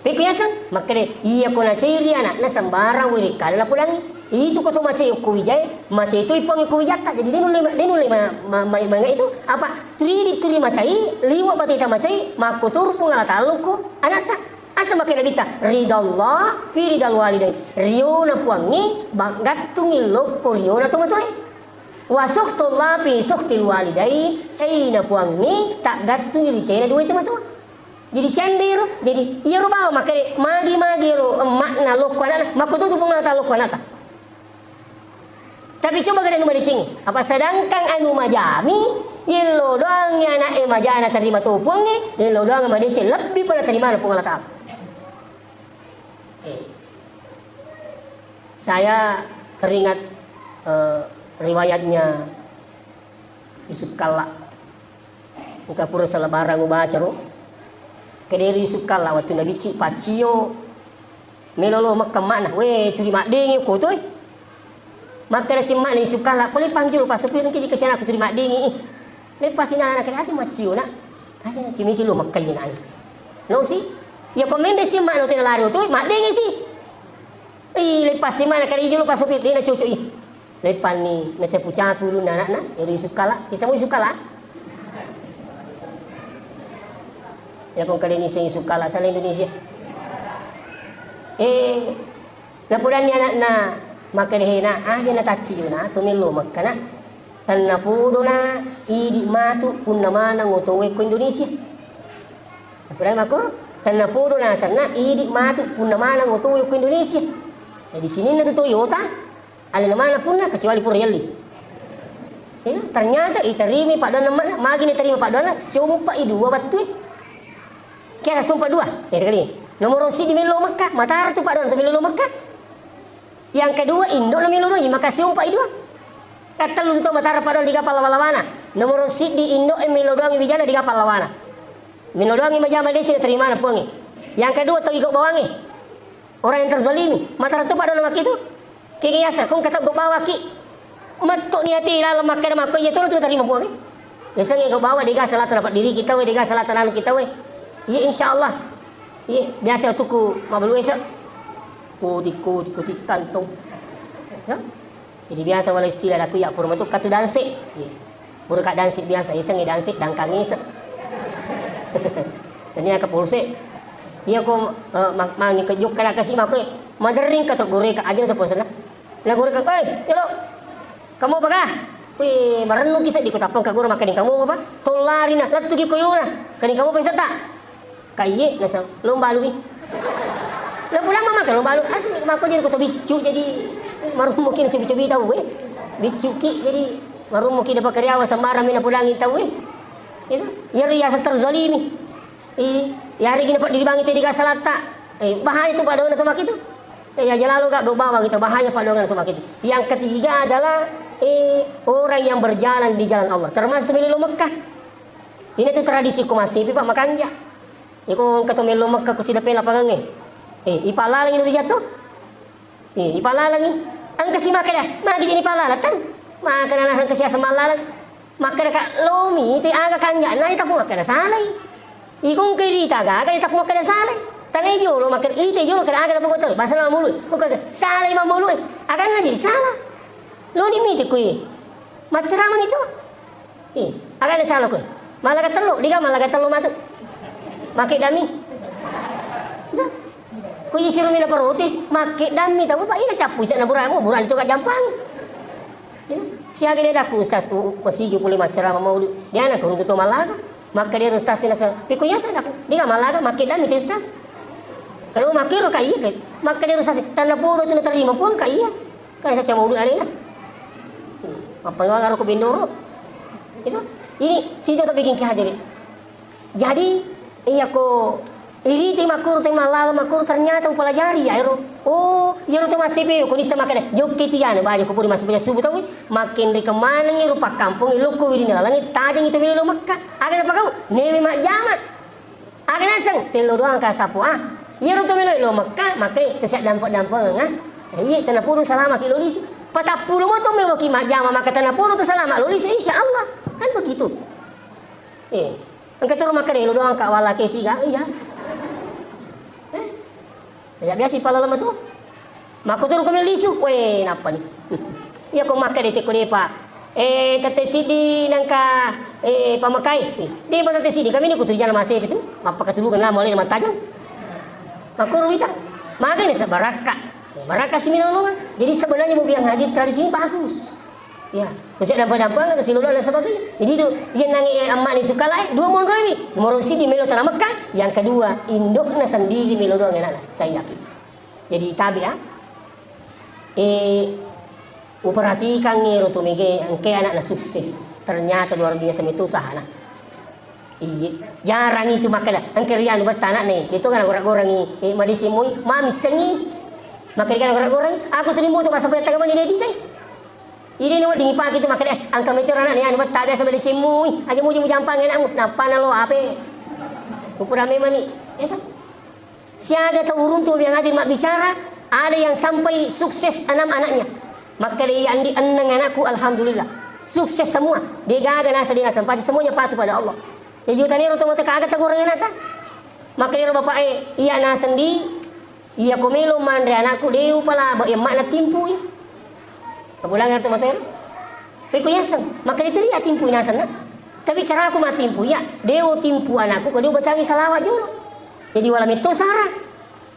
Pekko yaseng, makkeda, iya ko naceri anakna sembarang wiri kale napudangi. Itu ko to macai ko wijae, macai to ipuang ko wijatta. Jadi dia nulle, dia nulle ma, ma, ma, ma, itu apa? Turi, turi macai, liwa bateta macai, makko turpung ala talukku anakta. Asa makkeda Nabitta, ridallah fi ridal walidain. Riona Puangnge, ba-, gattungi lokko riona tomatoae. Wa sukhtullah fi sukhtil walidain, caina Puangnge, taggattungi ri caina dua tomatoa. Jadi siandero, jadi iyaro bawa makkeda, magi-magi ro emma'na lokko anakna, makkututu Puang Allah Taala lokko anakta. Tapi coba kada anu madecengi. Apa sedangkan anu majami, yello doangi anaknya majana terima to Puangnge, yello doang madeceng lebih pada terima Puang Allah Taala. Eh. Saya teringat, eh, riwayatnya Yusuf Kalla. Engka pura selebaran ubaca ro. Kederi Yusuf Kalla wattu nabicci paccio melo lo Mekka emma'na. We, tuli maddengi ko toi. Makkeda si emma'na Yusuf Kalla, pole panjul pa sopir engka jika siana aku tuli maddengi. Leppasi na anak aja maccio na. Aja na cimiki lo Mekka jina ai. No si. Ya ko mende si emma'na toi lari toi maddengi si. Ih, leppasi mana kali julu pa sopir de na cocok ih. Leppanni nacapu-capu ulunna anakna, ero Yusuf Kala. Kisa mo Yusuf Kala? Ya kong kali ni Yusuf Kala, sala Indonesia. Eh, napodanni anakna, makkeda hena, aja na tacci na, to mello Mekka na. Tenna podona idi matu punna maneng otowe ko Indonesia. Napodanni makkoro, tenna podona asenna idi matu punna maneng otowe ko Indonesia. Jadi sininna tu Toyota, alena mana punna kecuali pura yelli. Ya, ternyata iterimi paddoanna mana, magi ni terima paddoanna, siompa i dua battue. Kira siompa dua, ya kali. Nomoro sidi mello Mekka, matara tu paddoanna tu mello Mekka. Yang kedua, indo na melo doangi, maka siompa i dua. Kattellu tu to matara paddoang digapa lawa-lawana. Nomoro sidi indo e melo doangi wijana digapa lawana. Melo doangi majama deci na terimana puangi. Yang kedua, tau igo bawangi. Orang yang terzalimi, matara tu paddoanna makkitu. Kegi yasa, kong kata go bawaki. Metto ni ati laleng makkeda makko, iya toro tu terima puangi. Yasengnge go bawa dega salata dapat diri kita we, dega salata nanu kita we. Iya insyaallah. Iya biasa tuku mabalu esa. Kuti, kuti, kuti kantong. Ya? Jadi biasa wala istilah daku ya pura metu katu danse. Iya. Pura ka danse biasa, yasengnge danse dangkang esa. Tania ke polse. Iya ko, eh, ma-, mani ke jokka na kasi makko, eh, madering ka to gore ka aja to polsena. Na gore ka, "Oi, yolo. Kamu apa kah?" Wih, marennu ki seddi ko tappang ka gore makkening kamu apa? Tollari na, lettu ki koyona. Kening kamu apa isetta? Kaiye, nasa, lo mbalui. Napulang mama kalau balu asli mako jadi koto biccu jadi marummuki cobi-cobi tau eh. Biccuki jadi marummuki dapat karyawan sembarang mina pulangi tau eh. Itu. Iya riasa terzalimi. Eh, ya hari gini Pak diribangi tadi kasalatta. Eh, bahaya tu Pak dona tu makitu. Eh, ya jalalu gak do bawang itu bahaya Pak dona tu makitu. Yang ketiga adalah eh orang yang berjalan di jalan Allah. Termasuk milih Mekah. Ini tu tradisi ku masih Pak makanja. Iko engka to melo Mekah ku sida pela pagangnge. Eh, ipalalangi nu rijatto. Eh, ipalalangi. Engka si makkeda, magi jadi palalang tang. Makkeda na engka si aseng mallalang. Makkeda ka lomi te aga kanja'na ita ku makkeda salai. Iko engka irita aga aga ita ku makkeda salai. Tanai jolo makkeda ita jolo keda aga na pokok to. Bahasa na mulu. Pokok salai mamulu. Aga na jadi salah. Loni mite kui. Macceramang itu. Eh, aga na salo koe? Malaga tellu, diga malaga tellu matu. Make dami. Ku isi rumi na protes, make dami tau Pak ina cappu isek na buramu, burani tu ka jampang. Ya, siaga dia daku ustaz u- masigi pole macerama maulud. Dia na kurung tu malaga. Maka dia ustaz ina sa, piku ya sa daku. Diga malaga make dami tu ustaz. Kalau make ro ka iya ke. Maka dia ustaz tanah podo tu na terima pun ka iya. Kan caca maulud alena. Apa yang ngaruh ke bendoro? Itu. Ini situ tapi bikin kehadirin. Jadi, iya ko iriti makuru te malala makuru ternyata upelajari ya ero. Oh, iya ro to masepe ko nisa makana jokke tiana baja ko puri masepe subuh tawi makin ri kemanengi rupa kampung ilokko wirina lalangi tajang itu melo Mekah. Aga napakau? Newe majjama. Aga naseng, tello doang ka sapu ah. Iyaro to melo lo Mekah, makai to sia dampe-dampengeng ah. Iya, tena puru salama ki lo lisu. Patappulo mo to melo ki majjama maka tena puru to salama lo lisu insya Allah. Kan begitu. Eh, engka turu makkeda lo doang ka wala ke siga, iya. Eh? Ya biasa pala lama tu. Makkuturu ko lisu, we nappa ni. Iya ko makkeda teko depa. Eh, tette siddi nangka eh pamakai. Depa tette siddi kami ni kutu jana masih itu. Mappakatulungan lama oleh mattajang. Makkuru wita. Magai ni sebarakka. Barakka siminolongan. Jadi sebenarnya mobil yang hadir tradisi ini bagus. Ya, bisa dampa-dampa ke silolo dan sebagainya. Jadi itu yang nangi eh, emak ni suka lain dua monro ini. Nomor siddi melo tanah Mekah, yang kedua indokna sendiri melo doang anak. Saya yakin. Jadi tabe ya. Eh, uperhatikan ngero tu mege engke anakna sukses. Ternyata luar biasa itu usahana. Iya, jarang itu makkeda engke rianu betta anakne. Itu kan goreng-gorengi, eh madisi mui, mami sengi. Makkeda kan goreng-gorengi, aku tu nimbo tu masa peta mani deti tai. Ini ni wedding ipake tu makkeda eh engka metero anakne anu betta biasa madisi mui. Aja muji mujampang anakmu. Nappa nalo ape? Upura memang ni. Ya kan? Siaga tau uruntu yang hadir mabbicara, ada yang sampai sukses enam anaknya. Makkeda iya andi enneng anakku, alhamdulillah. Sukses semua. Degaga nasa dia nasa, pasti semuanya patuh pada Allah. Ya juta nero to mata kaga tagoreng anakta. Makkeda bapak eh, iya nasa ndi, iya ko melo manre anakku, deu pala ba emma na timpui. Kabulangan tu matoel. Peko yaseng, maka itu dia timpu naseng na. Tapi caraku ma timpu ya, deo timpu anakku ko deo bacangi salawat jolo. Jadi wala metto sara.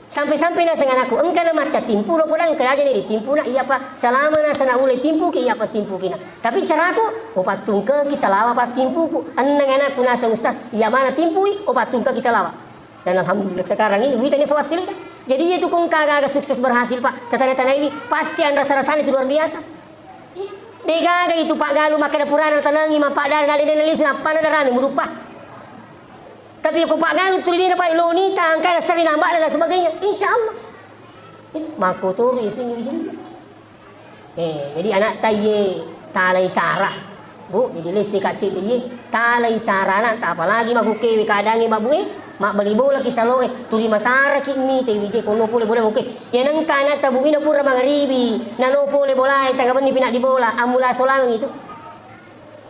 Sampai-sampai naseng anakku, engka na macca timpu lo pulang ke aja ni di timpu na iya pa selama naseng na ulai timpu ki iya pa timpu kina. Tapi caraku, o pattungke ki salawa pa timpuku. Enneng anakku naseng ustaz, iya mana timpui, o pattungke ki salawa. Dan alhamdulillah sekarang ini witanya sawasili. Jadi itu kung kaga sukses berhasil pak. Tetana-tana ini pasti anrasa-rasanya itu luar biasa. Degaga itu Pak Galuh makkeda purana tanangi mappaddana na dena lisu nappana na rame muduppa. Tapi ko Pak Galuh tuli dena Pak Loni tangka na seri nambak dan sebagainya. Insya Allah. Itu makko turu ya sini begini. Eh, jadi anak ta iye talai sara. Bu, jadi lesse kacil iye talai sara anak ta apalagi makkukewe kadangi mabu eh. Mabbali bola ki saloe, tuli masara ki mite wije kono pole bola moke. Iya nengka anakta buina pura mangaribi, nano pole bolae, taga benni pina di bola, ammula solangeng itu.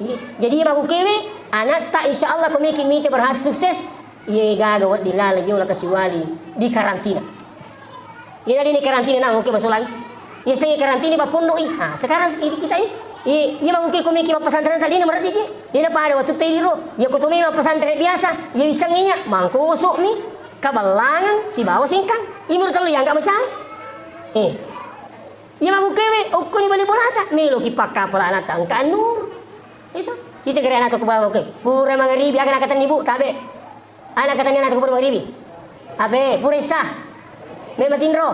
Iya. Jadi iya makukewe, anakta insya Allah ko meki mite berhasil sukses, iye gaga wedding laleng yola kecuali di karantina. Iya tadi ni karantina na oke masolang. Iya saya karantina ba pondok i. Ah, sekarang ini kita i. Iya, iya makuke ko meki mappesantren tadi na mereddi je. Iya na pada waktu tadi ro. Iya ko to memang pesantren biasa. Iya wissengngi iya mangkosok mi. Kaballangang sibawa singkang. Imur tellu yang gak mencari. Eh. Iya makukewe, okkoni bali bolata. Melo ki pakkapala anakta engka nur. Itu. Kita kira anak aku bawa oke. Pura mangaribi aga nakatenni bu, tabe. Anak katanya anak aku pura mangaribi. Abe, pura isa. Pe matinro.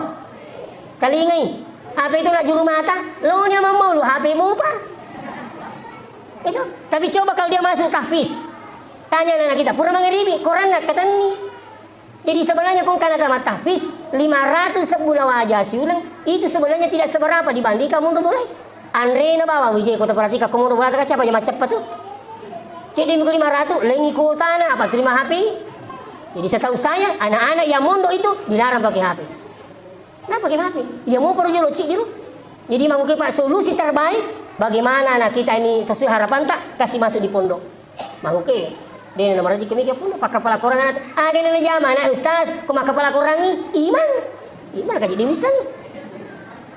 Talingai. H P itu nak juru mata, lo nya mammaulu H P mupa. Itu. Tapi coba kalau dia masuk tahfiz. Tanya anak kita, pura mangeribi, Quran nak katenni. Jadi sebenarnya kong kana tama tahfiz, lima ratus sebulan wajah siuleng, itu sebenarnya tidak seberapa dibandingkan mundur mulai. Anrena bawang wijeko taperhatikan ko monro bolata ka capa jama ceppa tu. Cedde miko lima ratus, lengi kuotana, apa terima H P. Jadi setahu saya, anak-anak yang mondok itu dilarang pakai H P. Kenapa pakai H P? Ya mau perlu jolo cik dulu. Jadi mau ke Pak, solusi terbaik, bagaimana anak kita ini sesuai harapan tak kasih masuk di pondok. Makuke, de na marajiki mika pun pakkapala korang anak. Aga na najama anak ustaz, ko makkapala korangi iman. Iman kaji diwisang.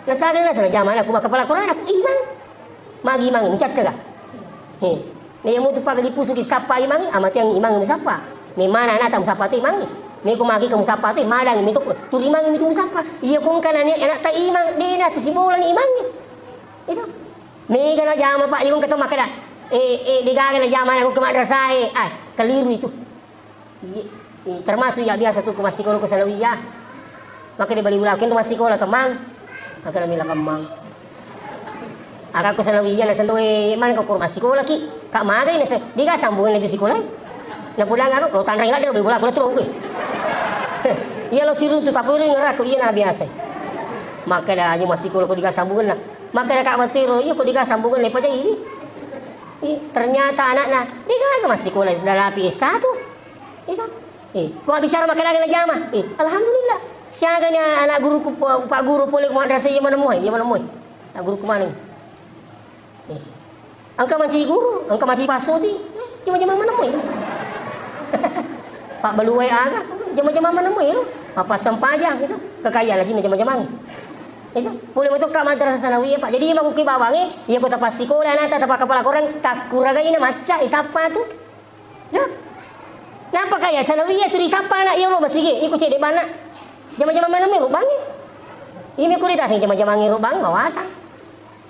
Nasaga na najama anak ko makkapala korang anak iman. Magi iman mucaccaga. He. Ne yamu tu paga dipusuki sappa iman, amatiang iman musappa. Memana anak tak musappa tu iman. Me ko magi kamu sappa tu madangi mitu, turimangi mitu musappa. Iya kong kana ni anak tak iman, de na tu sibola ni iman. Itu. Mega najama, Pak, iya kong ketemu makkeda, eh, eh, degaga najama anak ke madrasah e. Ah, keliru itu. Iya, iya, termasuk ya biasa tu ke massikola ke sanawiyah. Maka dia bali ulakeng ke massikola kemang. Maka dia bilang kemang. Aga ke sanawiyah na sendo, eh, mana kau ke massikola ki? Kak magai na se, dia sambungan itu sikola. Na pulang anu, lo tanreng aja lo bali bola, lo tuh gue. Iya lo siru tu tapi ring ngeraku, iya na biasa. Maka dia aja massikola ko dia sambungan na. Maka dia kak matiro, iya ko dia sambungan lepa aja ini. Ih, ternyata anakna, degaga massikola nalapi S satu. Itu. Eh, ko bicara makkeda najama. Eh, alhamdulillah. Siaga ni anak guruku, Pak Guru pole ko madrasah iya manemmu, iya manemmu. Anak guruku maneng. Eh. Engka mancaji guru, engka mancaji passuti. Eh, jama-jama manemmu. Pak Baluwai aga, jama-jama manemmu lo. Apa sempajang itu. Kekayaan lagi jama-jama. Itu. Pole meto ka madrasah sanawiyah, Pak. Jadi iya makuke bawange, iya ko tapassikola anakta tapakkapala korang, takkuragai na macca isappa tu. Ya. Napa kaya sanawiyah tu disappa anak iya lo masigi, iko cedde bana. Jama-jama mana mi rubangi. Imi kuri tasing jama-jama ngi rubangi mawatang.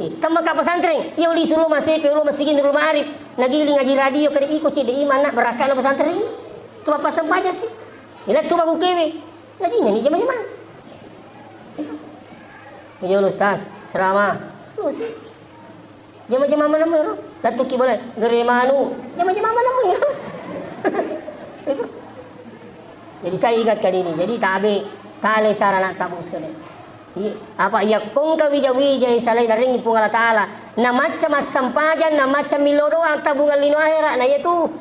Eh, temma ka pesantren, iya uli sulu masepe ulo masigi Nurul Ma'arif. Nagiling ngaji radio kade iko cedde iman nak berakka na pesantren. Tu apa sempaja sih? Ila tu bagu kewe. Ngaji ni jama-jama. Itu. Iya lo ustaz, ceramah. Lo sih. Jama-jama mana mero? Latuki boleh gere manu. Jama-jama mana mero? Itu. Jadi saya ingatkan ini. Jadi tabe tale sarana tabu sekali. Iya, apa iya kongka wija-wija salai narengi Puang Allah Ta'ala. Na macca massempajang, na macca millo doang tabungan lino akhirat. Nah, iya tu.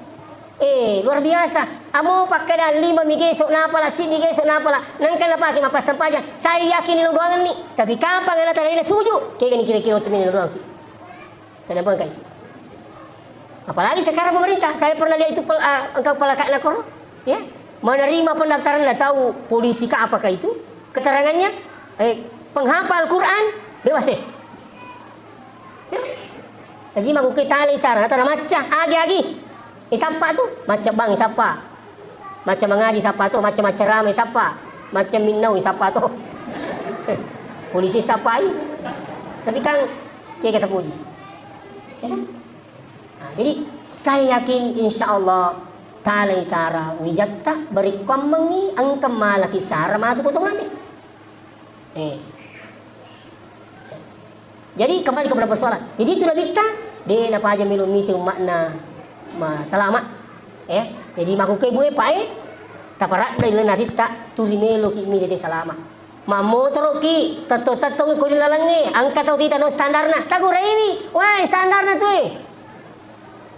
Eh, luar biasa. Amo pakkeda lima mi geso napala, siddi geso napala. Nangka napake mappassampajang. Saya yakin lino doangenni. Tapi kapang ana tadena suju? Kegani kira-kira waktu mini doang. Tadena bangkai. Apalagi sekarang pemerintah. Saya pernah lihat itu pel-, ah, engkau pelakakna koro. Ya. Menerima pendaftaran, nggak tahu polisi kah apakah itu. Keterangannya, eh, penghafal Quran, bebas tes. Terus, lagi maguke tale isara, tana macca, agi-agi. Isappa tu, macca bang isappa. Macca mangaji isappa tu, macca macca rame isappa. Macca minnau isappa tu. Polisi isappai. Tapi kan, kega tapuji. Ya kan? Nah, jadi, saya yakin insya Allah tale isara wijatta, berikkuammengi engka malaki sara matu koto mate. Eh. Jadi kembali kepada persoalan. Jadi itu nabitta, de napaja melo mite umma'na ma-, salama. Eh, jadi makuke bue pae, taparadda ilana titta, tuli meloki mite salama. Mammotoroki, tetto-tetto ko di lalengnge, engka tau tita no standarna, taguraiwi, wae standarna tu e.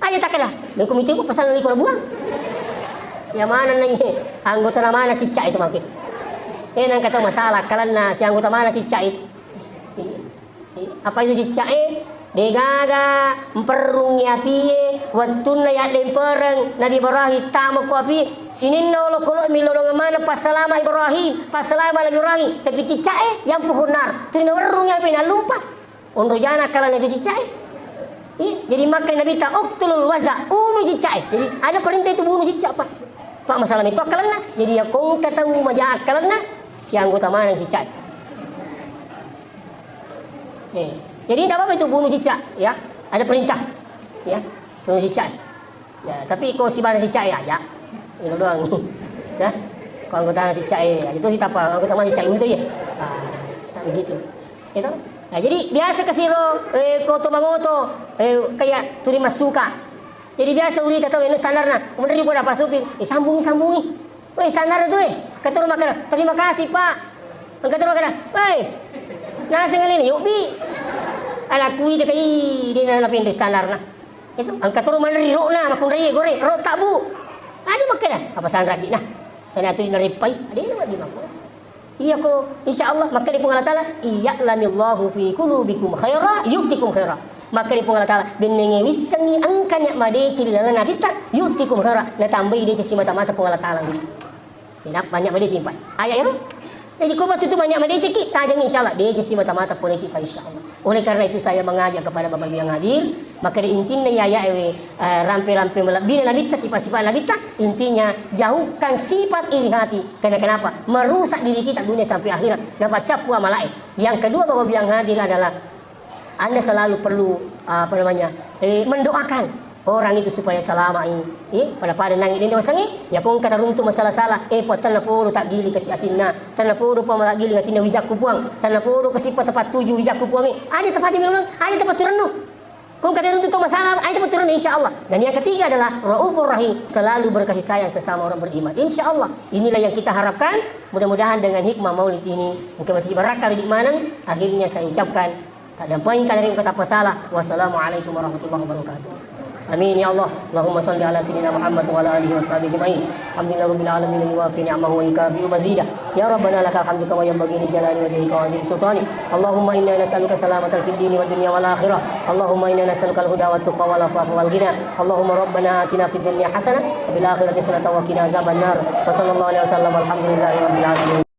Aja takkeda, meko mite ko pasang iko buang. Ya mana na iye, anggota na mana cicca itu maki. Eh, nang kata masalah kalanna si anggota mana cicca itu. Iya. Iya. Apa itu cicca e? Degaga mperrung yapie, wettunna yaddempereng Nabi Ibrahim tama ko api, sininna olokolo milodong mana passalama Ibrahim, passalama Nabi Ibrahim, tapi cicca e yang puhun nar, tu nawerrung yapi nalumpa. Onro jana kalana itu cicak e. Iya, jadi makkai Nabitta, "Uqtulul waza, unu cicak e." Jadi ada perintah itu bunuh cicak, Pak. Pak, masalah itu akkalenna. Jadi ya kong ketemu maja akkalenna, si anggota mana cicak e. Eh, jadi tidak apa-apa itu bunuh cicak, ya. Ada perintah. Ya, bunuh cicak e. Ya, tapi ko sibana cicak e aja. Itu doang. Ya. Anggotana cicak, eh, itu sih tapa, anggota mana cicak itu ya. Ah, tak begitu. Ya toh? Nah, jadi biasa kasiro, eh, koto mangoto, eh, kayak tuli masuka. Jadi biasa uri kata, eh, standarna. Kemudian dia pada Pak Supir, eh, sambungi, sambungi. Weh, standar tu, eh. Katur makana, "Terima kasih, Pak." Katur makana, "Weh, nasi ngalini, yuk, Bi." Anak kui tekai, dia na pindah standarna. Itu, angka turu maneng ri ro'na, makkunrai, goreng, ro tak, Bu. Aja makkeda, apa sanraki nah. Tanya tu nareppai, ada yang di makku. Iya ko, insya Allah, makkeda Puang Allah Ta'ala, "Iya'lamillahu fi qulubikum khaira, yu'tikum khaira." Makkeda Puang Allah Ta'ala, "Bennenge wissengi engka niat madeceng ri lalenna atitta, yu'tikum khaira, natambai deceng simata-mata Puang Allah Ta'ala." Jadi, banyak madeceng, Pak. Ayat ya, Pak? Jadi, ko batu tu banyak madeceng ki, tajang insya Allah, deceng simata-mata pole ki, Pak, insya Allah. Oleh karena itu saya mengajak kepada Bapak Ibu yang hadir, makkeda intinna iya, iya, ewe, eh, rampe-rampe malebbina Nabitta, sifat-sifat Nabitta, intinya jauhkan sifat iri hati. Karena kenapa? Merusak diri kita dunia sampai akhirat. Napacappu amalae. Yang kedua, Bapak Ibu yang hadir, adalah Anda selalu perlu, apa namanya, eh, mendoakan orang itu supaya selama ini, eh, pada-pada nangi dende wasengi, ya kong kata runtu masalah-salah, eh, Puang, tenna podo tak gili kasi atinna, tenna podo Puang tak gili atinna wijakku Puang, tenna podo kasi tepat tuju wijakku Puang, eh, aja tepat minulung, aja tepat turennu. Kong kata runtu to masalah, aja tepat turennu, insya Allah. Dan yang ketiga adalah Raufur Rahim, selalu berkasih sayang sesama orang beriman. Insya Allah, inilah yang kita harapkan. Mudah-mudahan dengan hikmah maulid ini, mungkin masih barakah di mana, akhirnya saya ucapkan, tak ada poin kalian kata apa salah. Wassalamualaikum warahmatullahi wabarakatuh. Amin ya Allah. Allahumma salli ala sayyidina Muhammad wa ala alihi wa sahbihi ajma'in. Alhamdulillahi rabbil alamin, yuwafi ni'amahu wa yukafi'u mazidah. Ya Rabbana lakal hamdu kama yanbaghi li jalali wajhika wa azimi sultanik. Allahumma inna nas'aluka salamatan fid dini wad dunya wal akhirah. Allahumma inna nas'aluka al huda wat tuqa wal afafa wal ghina. Allahumma rabbana atina fid dunya hasanah wa fil akhirati hasanatan wa qina azaban nar. Wa sallallahu alaihi wasallam. Alhamdulillahi rabbil alamin.